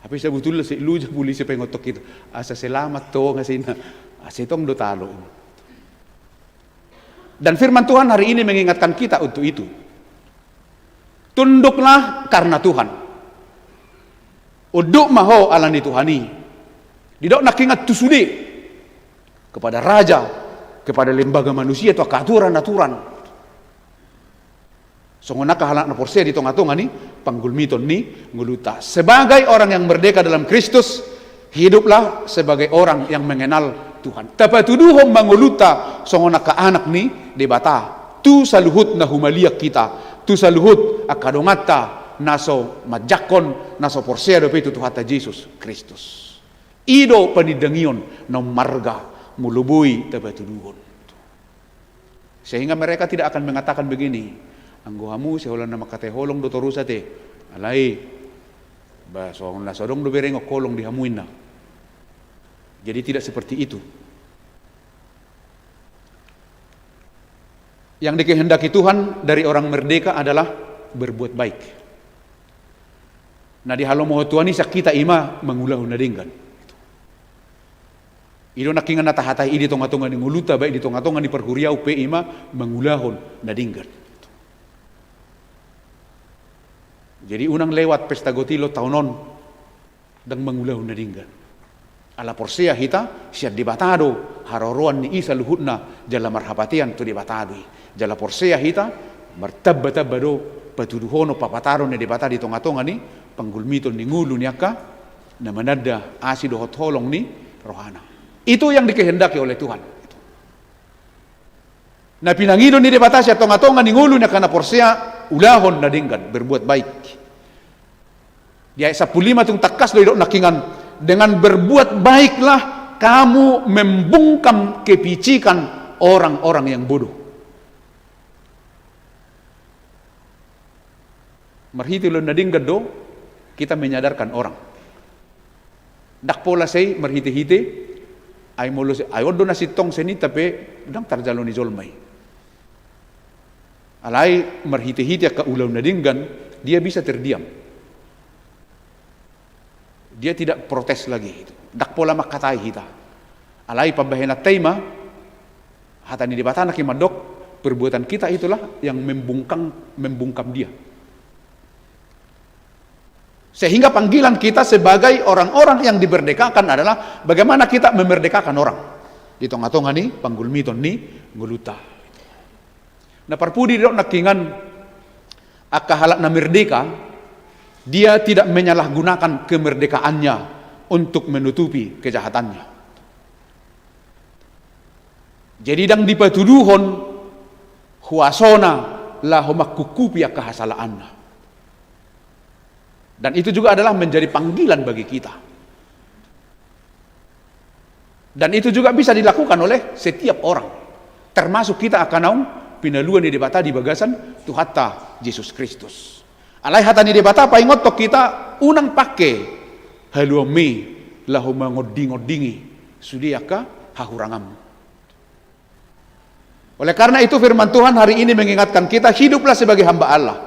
Hape sabutulna sai loja polisi paingothon hita. Asa selamat tong, asa ina. Asa i tong do talo. Dan firman Tuhan hari ini mengingatkan kita untuk itu. Tunduklah karena Tuhan. Unduk ma ho ala ni Tuhan i. Didok nangkiningan tu sude. Kepada raja, kepada lembaga manusia, tu angka aturan-aturan. Songon angka halak na porsea di tonga-tonga ni panggulmiton ni ngolunta. Sebagai orang yang merdeka dalam Kristus, hiduplah sebagai orang yang mengenal Tuhan. Tapatuduhon ma ngolunta songon angka anak ni Debata tu saluhut na humaliang hita, tu saluhut angka donganta na so manjangkon, na so porsea dope tu Tuhanta Jesus Kristus. I do panindangion na ummarga molo boi tapatuduhon. Sehingga mereka tidak akan mengatakan begini, "Anggo hamu sai holan na mangkatai holong do torus ate, alai ba songon na so adong do berengon holong di hamu," ninna. Jadi tidak seperti itu. Yang dikehendaki Tuhan dari orang merdeka adalah berbuat baik. Na dihalomohon Tuhan i sian hita i ma mangulahon na denggan. I do nangkiningan na tahatai i di tonga-tonga ni ngolunta, baik di tonga-tonga ni parhuriaon pe, i ma mangulahon na denggan. Jadi unang lewat pesta gotilon taon on ndang mangulahon na denggan. Ala porsea hita sian Debata do haroroan ni i saluhutna, jala marhapatean tu Debata do i. Jala porsea hita, martamba-tamba do patuduhonon, papataron ni Debata di tonga-tonga ni panggulmiton ni ngolu ni angka na mananda asi dohot holong ni rohana. Itu yang dikehendaki oleh Tuhan. Na pinangido ni Debata sian tonga-tonga ni ngolu ni angka na porsea, ulahon na denggan, berbuat baik. Di ayat sampulu lima tung tangkas do didok nangkiningan, "Dengan berbuat baiklah kamu membungkam kepicikan orang-orang yang bodoh." Marhite ulaon na denggan do hita menyadarkan orang. Ndang pola sai marhite-hite, ai molo sai, ai on do na sintong sai ninta pe ndang tarjalo ni jolma i. Alai marhite-hite angka ulaon na denggan, dia bisa terdiam. Dia tidak protes lagi. Ndang pola mangkatai hita. Alai pambahenanta i ma, hata ni Debata nangkin mandok, perbuatan kita itulah yang membungkang, membungkam dia. Sehingga panggilan kita sebagai orang-orang yang dimerdekakan adalah bagaimana kita memerdekakan orang di tonga-tonga ni panggulmiton ni ngolunta. Na parpudi didok nangkiningan, angka halak na merdeka, dia tidak menyalahgunakan kemerdekaannya untuk menutupi kejahatannya. Jadi ndang dipatuduhon huasona laho mangkukkupi angka hasalaanna. Dan itu juga adalah menjadi panggilan bagi kita. Dan itu juga bisa dilakukan oleh setiap orang, termasuk kita angka naung pinalua ni Debata di bagasan Tuhanta Jesus Kristus. Alai hata ni Debata paingothon hita, unang pangke haluaonmi laho mangonding-ondingi sude angka hahuranganmu. Oleh karena itu, firman Tuhan hari ini mengingatkan kita, hiduplah sebagai hamba Allah.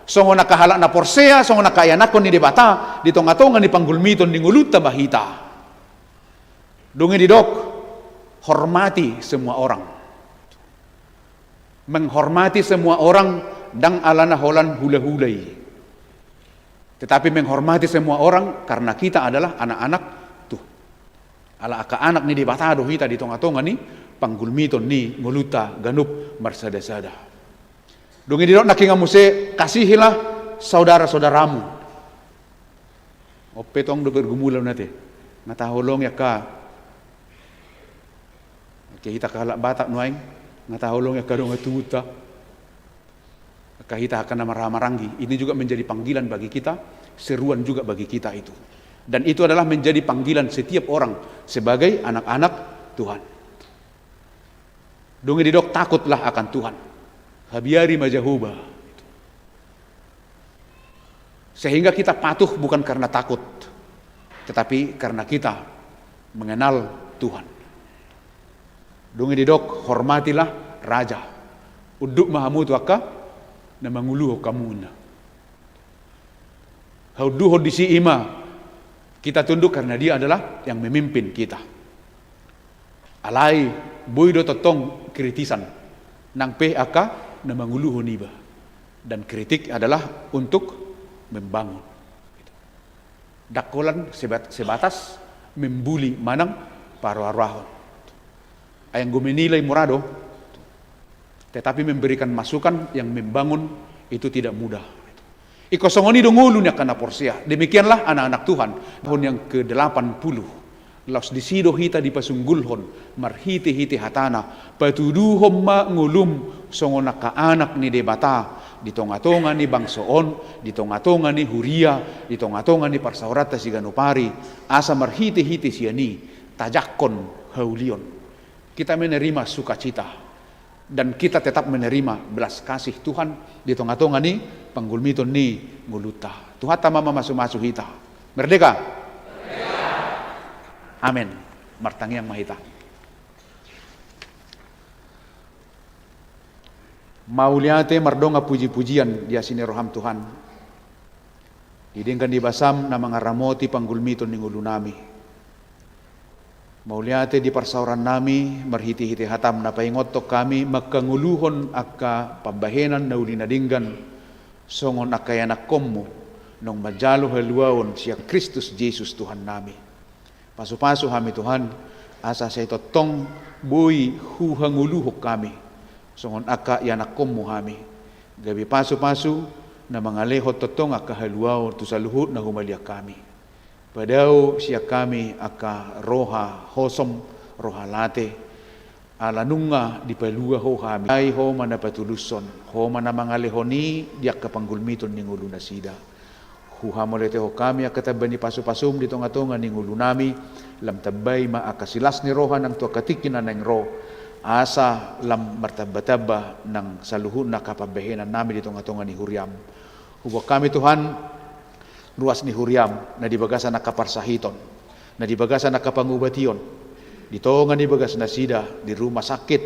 Songon angka halak na porsea, songon angka ianakhon ni Debata di tonga-tonga ni panggulmiton ni ngolunta ma hita. Dung i didok, hormati semua orang. Menghormati semua orang ndang alana holan hula-hula i. Tetapi menghormati semua orang karena kita adalah anak-anak Tuhan. Ala angka anak ni Debata do hita di tonga-tonga ni panggulmiton ni ngolunta ganup marsada-sada. Dung i didok nangkiningan muse, kasihilah saudara-saudaramu. Ope tong do pergumulan nate. Nga taholongi angka, angka hita angka halak Batak nuaeng, nga taholongi angka dongan tubuta. Angka hita angka na marhaha maranggi, ini juga menjadi panggilan bagi kita, seruan juga bagi kita itu. Dan itu adalah menjadi panggilan setiap orang sebagai anak-anak Tuhan. Dung i didok, takutlah akan Tuhan. Habiari ma Jahowa. Sehingga kita patuh bukan karena takut, tetapi karena kita mengenal Tuhan. Dung i didok, hormatilah raja. Unduk ma hamu tu angka na manguluhon hamu, ninna. Haunduhon disi i ma, kita tunduk karena dia adalah yang memimpin kita. Alai boi do tongtong kritisan nang pe angka na manguluhon iba. Dan kritik adalah untuk membangun. Ndang holan sebat-, sebatas membuli manang paroa-roahon. Ai anggo menilai mura do, tetapi memberikan masukan yang membangun itu tidak mudah. Ingkon songon i do ngolu ni angka na porsea. Demikianlah anak-anak Tuhan. Tahun yang kedelapan puluh. Laos disi do hita dipasunggulhon marhite-hite hatana. Patuduhon ma ngolum songon angka anak ni Debata di tonga-tonga ni bangso on, di tonga-tonga ni huria, di tonga-tonga ni parsaoranta siganup ari. Asa marhite-hite sian i tajangkon haulion. Kita menerima sukacita. Dan kita tetap menerima belas kasih Tuhan di tonga-tonga ni panggulmiton ni ngolunta. Tuhanta ma mamasu-masu hita. Merdeka! Amen. Martangiang ma hita. Mauliate mardongan puji-pujian di asi ni roham Tuhan. Di denggan ni basam na mangaramoti panggulmiton ni ngolunami. Mauliate di parsaorannami, marhite-hite hatam na paingothon hami, mangkangoluhon angka pambahenan na uli na denggan, songon angka ianakkonmu, naung manjalo haluaon sian Kristus Jesus Tuhannami. Pasu-pasu hami Tuhan, asa sai tongtong boi huhangoluhon hami, songon angka ianakkonmu hami. Gabe pasu-pasu, na mangalehon tongtong angka haluaon tu saluhut na humaliang hami. Padao sian hami angka roha hosom, roha late, ala nunga dipalua ho hami. Ai ho ma na patulushon, ho ma na mangalehon i di angka panggulmiton ni ngolunasida. Huhamauliatehon hami angka tamba ni pasu-pasum di tonga-tonga ni ngolunami, lam tambai ma angka silas ni roha nang tu angka tingki na naeng ro, asa lam martamba-tamba nang saluhutna angka pambahenannami di tonga-tonga ni huriam. Huboan hami Tuhan, ruas ni huriam, na di bagasan angka parsahiton, na di bagasan angka pangubation, di tonga ni bagasnasida, di rumah sakit,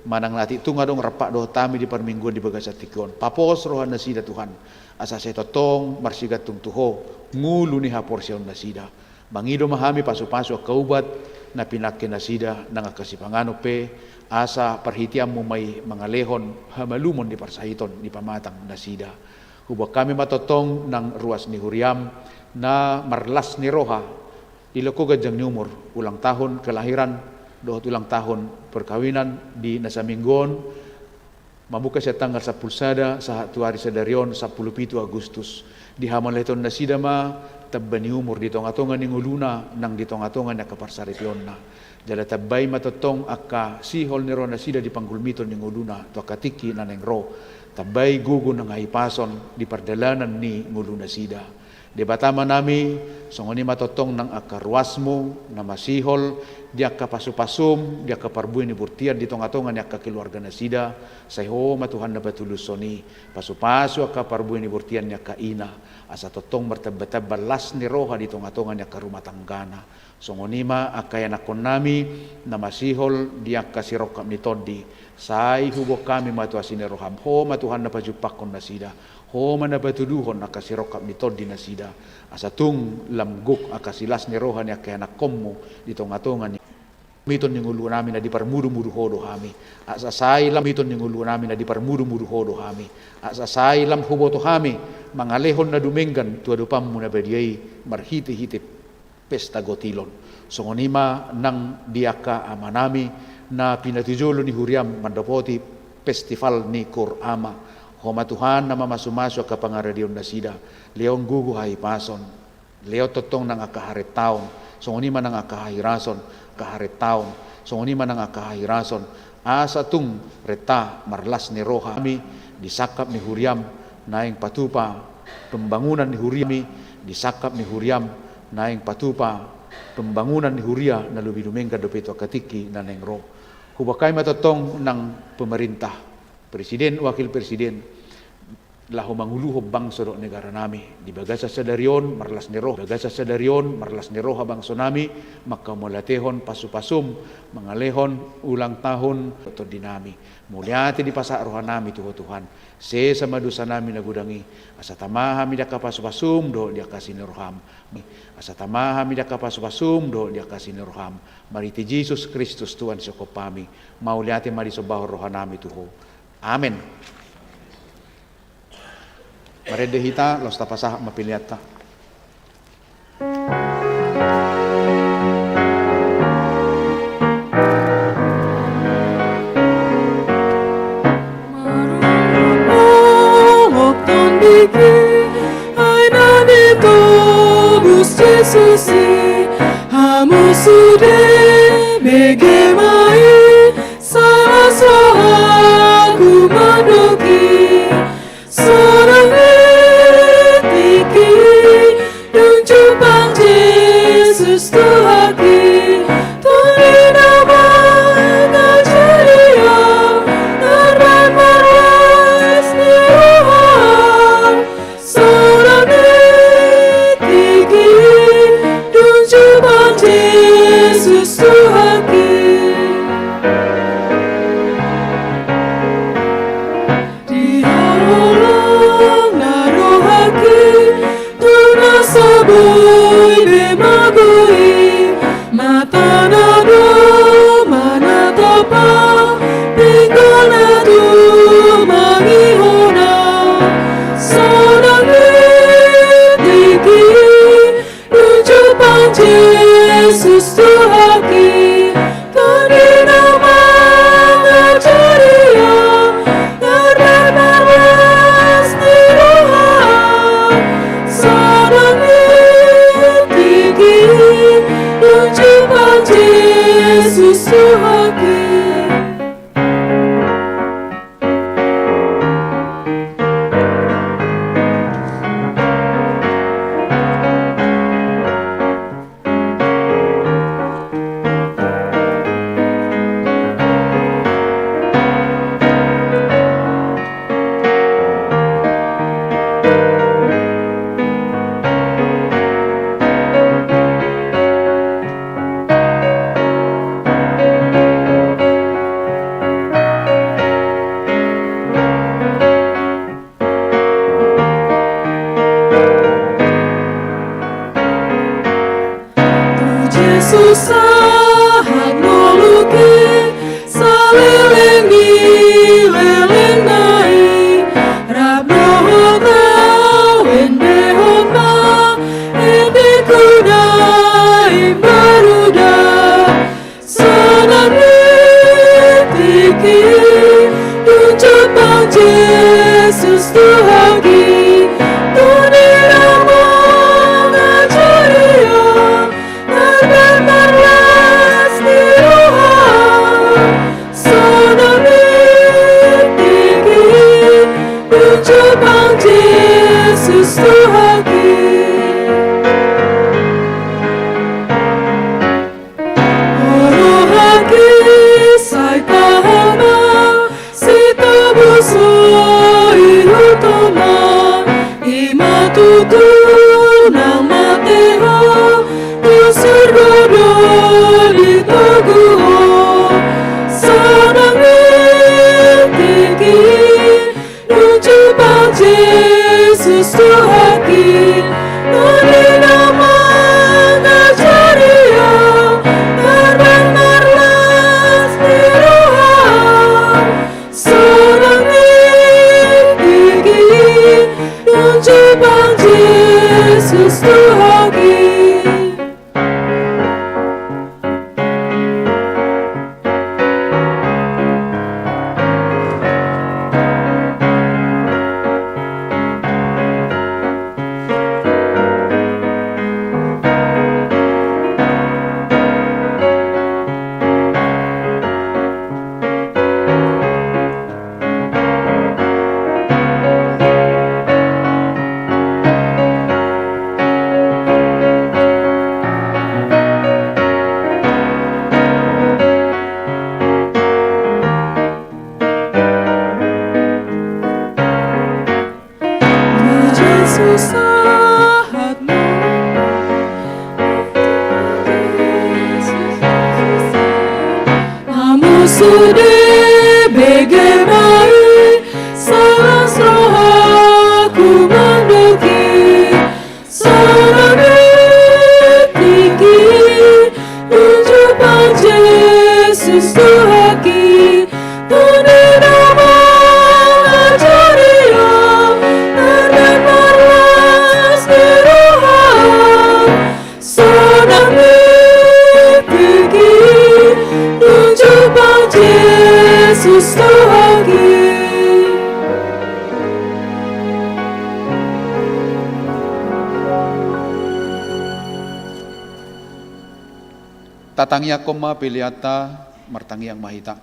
Manang na tung adong rap dohot hami di parmingguan di bagasan tingki on, papos roha nasida Tuhan, asa sai tongtong marsigantung tu Ho ngolu ni haporseaon nasida. Mangido ma hami pasupasu angka ubat na pinangke nasida nang angka sipanganon pe, asa parhiteanmu ma i mangalehon hamalumon di parsahiton ni pamatang nasida. Huboan hami ma tongtong nang ruas ni huriam na marlas ni roha, dilehon Ho ganjang ni umur, ulang tahun kelahiran dohot ulang tahun perkawinan di na saminggu on, mamungka sian tanggal sampulu sada sahat tu ari sadari on sampulu pitu Agustus. Dihamauliatehon nasida ma tamba ni umur di tongatonga ni ngoluna nang di tongatonga ni angka parsaripeonna. Jala tambai ma tongtong angka sihol ni roha nasida di panggulmiton ni ngoluna tu angka tingki na naeng ro. Tambai gogo nang hahipason di pardalanan ni ngolu nasida. Debata Amanami, songon i ma tongtong nang angka ruasmu na masihol di angka pasupasum, di angka parbue ni bortian di tongatonga ni angka keluarga nasida, sai Ho ma Tuhan na patulushon i, pasupasu angka parbue ni bortian ni angka ina, asa tongtong martambatamba las ni roha di tongatonga ni angka rumah tanggana. Songon i ma angka ianakkonnami na masihol di angka sirongkap ni tondi, sai huboan hami ma tu asi ni roham, Ho ma Tuhan na pajumpangkon nasida, Ho ma na patuluhon angka sirongkap ni tondi nasida, asa tung lam gok angka silas ni roha ni angka ianakkonmu di tongatonga ni miton ni ngolunami na diparmudumudu Ho do hami, asa sai lam miton ni ngolunami na diparmudumudu Ho do hami, asa sai lam huboto hami mangalehon na dumenggan tu adopanmu na badia i marhitehite pesta gotilon. Songon i ma nang di angka amanami na pinatujolo ni huriam mandapoti festival ni Koor Ama. Ho ma Tuhan na mamasumasu angka pangaradeon nasida, lehon gogo hahipason, lehon tongtong nang angka harentaon, songon i ma nang angka hahirason, angka harentaon, songon i ma nang angka hahirason, asa tung renta marlas ni roha hami di sangkap ni huriam naeng patupa pembangunan ni huriami, di sangkap ni huriam naeng patupa pembangunan ni huria na lobi dumenggan dope tu angka tingki na naeng ro. Huboan hami ma tongtong nang pemerintah, presiden, wakil presiden, laho manguluhon bangso dohot negaranami. Di bagasan sadari on marlas ni roha, bagasan sadari on marlas ni roha bangsonami, manghamauliatehon pasupasum mangalehon ulang tahun tondinami. Mauliate dipasahat rohanami tu Ho Tuhan. Sesa ma dosanami na godang i, asa tama hami di angka pasupasum dohot di angka asi ni roham. Asa tama hami di angka pasupasum dohot di angka asi ni roham. Marhite Jesus Kristus Tuhan sihophop hami. Mauliate ma disombahon rohanami tu Ho. Amen. Marende hita, laos tapasahat ma peleanta. Marungut ma Ho tondingki, ai na ditobus Jesus i, hamu sude bege ma i, sai las rohaku mandok i. Sonang i tingki i, dung jumpang Jesus Tuhanki, tondi na mangajaria, ngarban marlas ni roha. Sonang i tingki i, dung jumpang Jesus Tuhanki. Dihaholongi rohangki tu na so boi be manggohi, mata na do manatap, pinggol na tumangihon. Sonang i tingki i, dung jumpang Jesus Tuhanki, tondi na mangajaria, ngarban marlas ni roha. Sonang i tingki i, Jumpang Jesus Tuhanki, tu ni na mangajari au, na marlas ni roha, sonang i tingki, dung jumpang Jesus Tuhanki. Rohangki sai tahan ma, sitobus ho i huton ma, i ma tutu na mate ho, tu surgo do ditogu ho, sonang i tingki, dung jumpang Jesus Tuhanki, tu ni na mangajari au, na marlas ni roha, sonang i tingki, dung jumpang Jesus Tuhanki. Jesus, sahat ma. Amu sude bege ma i, sai las rohaku mandok i, sonang i tingki, dung jumpang Jesus Tuhanki, tu ni na mangajari au, na marlas ni roha, sonang i tingki, dung jumpang Jesus Tuhanki. Tatangiangkon ma peleanta, martangiang ma hita.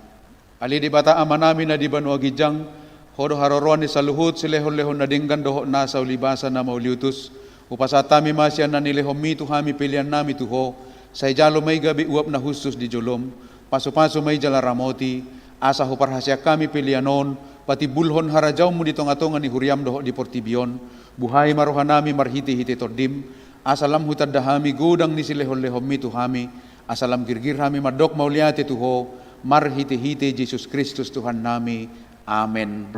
Ale Debata Amanami na di banua ginjang, Ho do haroroan ni saluhut silehonlehon na denggan dohot nasa ulibasa na mauliutus. Hupasahat hami ma sian na nilehonMi tu hami peleannami tu Ho, sai jalo ma i gabe uap na hushus di jolom, pasupasu ma i jala ramoti, asa huparhaseang hami pelean on patimbulhon harajaonMu di tongatonga ni huriaM dohot di portibi on. Buhai ma rohanami marhitehite TondiM, asa lam hutanda hami godang ni silehonlehonMi tu hami, asa lam girgir hami mandok mauliate tu Ho, marhitehite Jesus Kristus Tuhannami. Amen.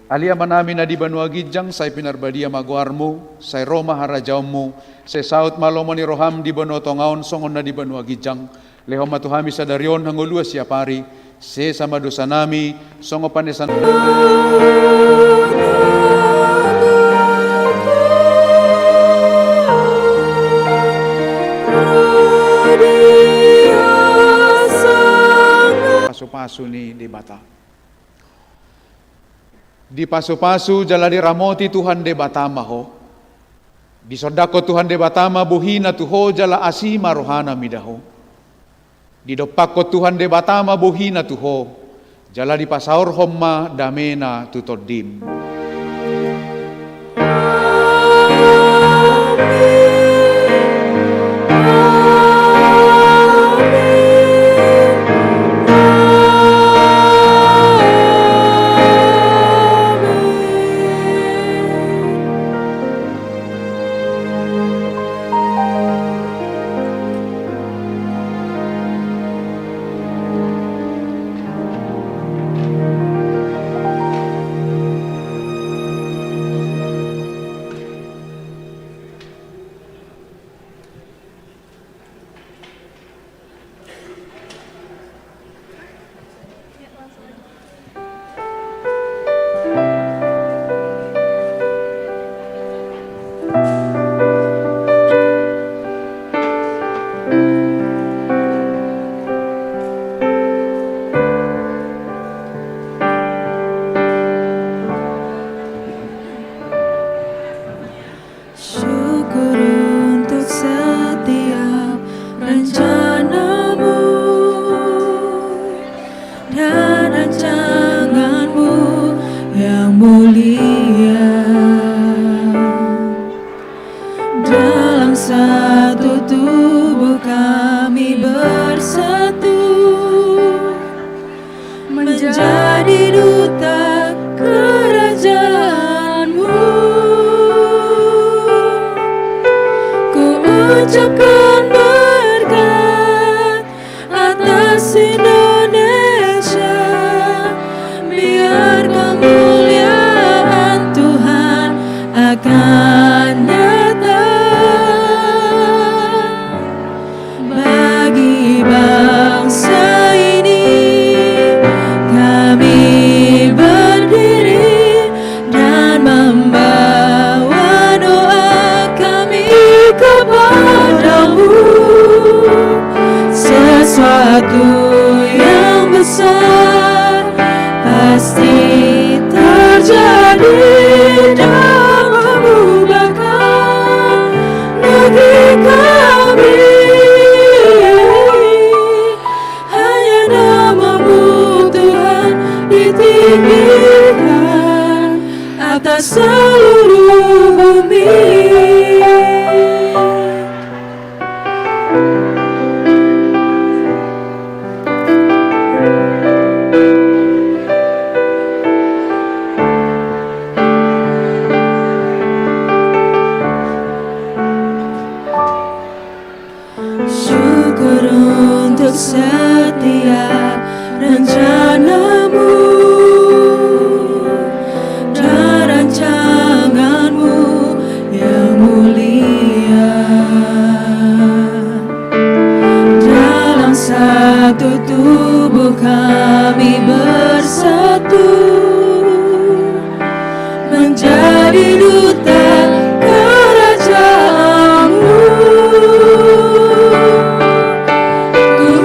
Ale Amanami na di banua ginjang, sai pinarbadia ma goarMu, sai ro ma harajaonMu, sai saut ma lomo ni rohaM di banua tonga on songon na di banua ginjang. Lehon ma tu hami sadari on hangoluan siap ari, sesa ma dosanami, songon panesan. Pasupasu ni Debata. Dipasupasu jala diramoti Tuhan Debata ma ho. Disondangkon Tuhan Debata ma bohiNa tu ho jala asi ma rohaNa mida ho. Didompakkon Tuhan Debata ma bohiNa tu ho, jala dipasaorhon ma dameNa tu tondim. Ia dalam satu tubuh kami bersatu, menjadi duta kerajaan-Mu. Ku ucapkan berkat atas Indonesia, biar kemuliaan Tuhan akan nyata. Bagi bangsa ini kami berdiri dan membawa doa kami kepada-Mu. Sesuatu yang besar pasti terjadi dan mengubahkan negeri kami. Hanya nama-Mu, Tuhan, ditinggikan atas seluruh bumi. Syukur untuk setiap rencana-Mu dan rancangan-Mu yang mulia. Dalam satu tubuh kami bersatu, menjadi duta kerajaan-Mu. Ku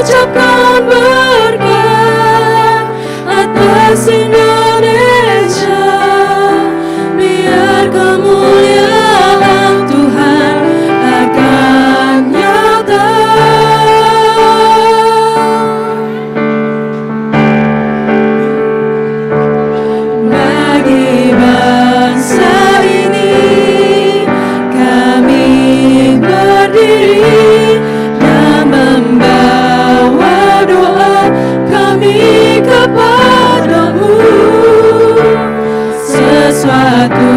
ucapkan berkat atas Indonesia, biar kemuliaan Tuhan akan nyata. Bagi bangsa ini kami berdiri dan membawa doa kami kepada-Mu. Sesuatu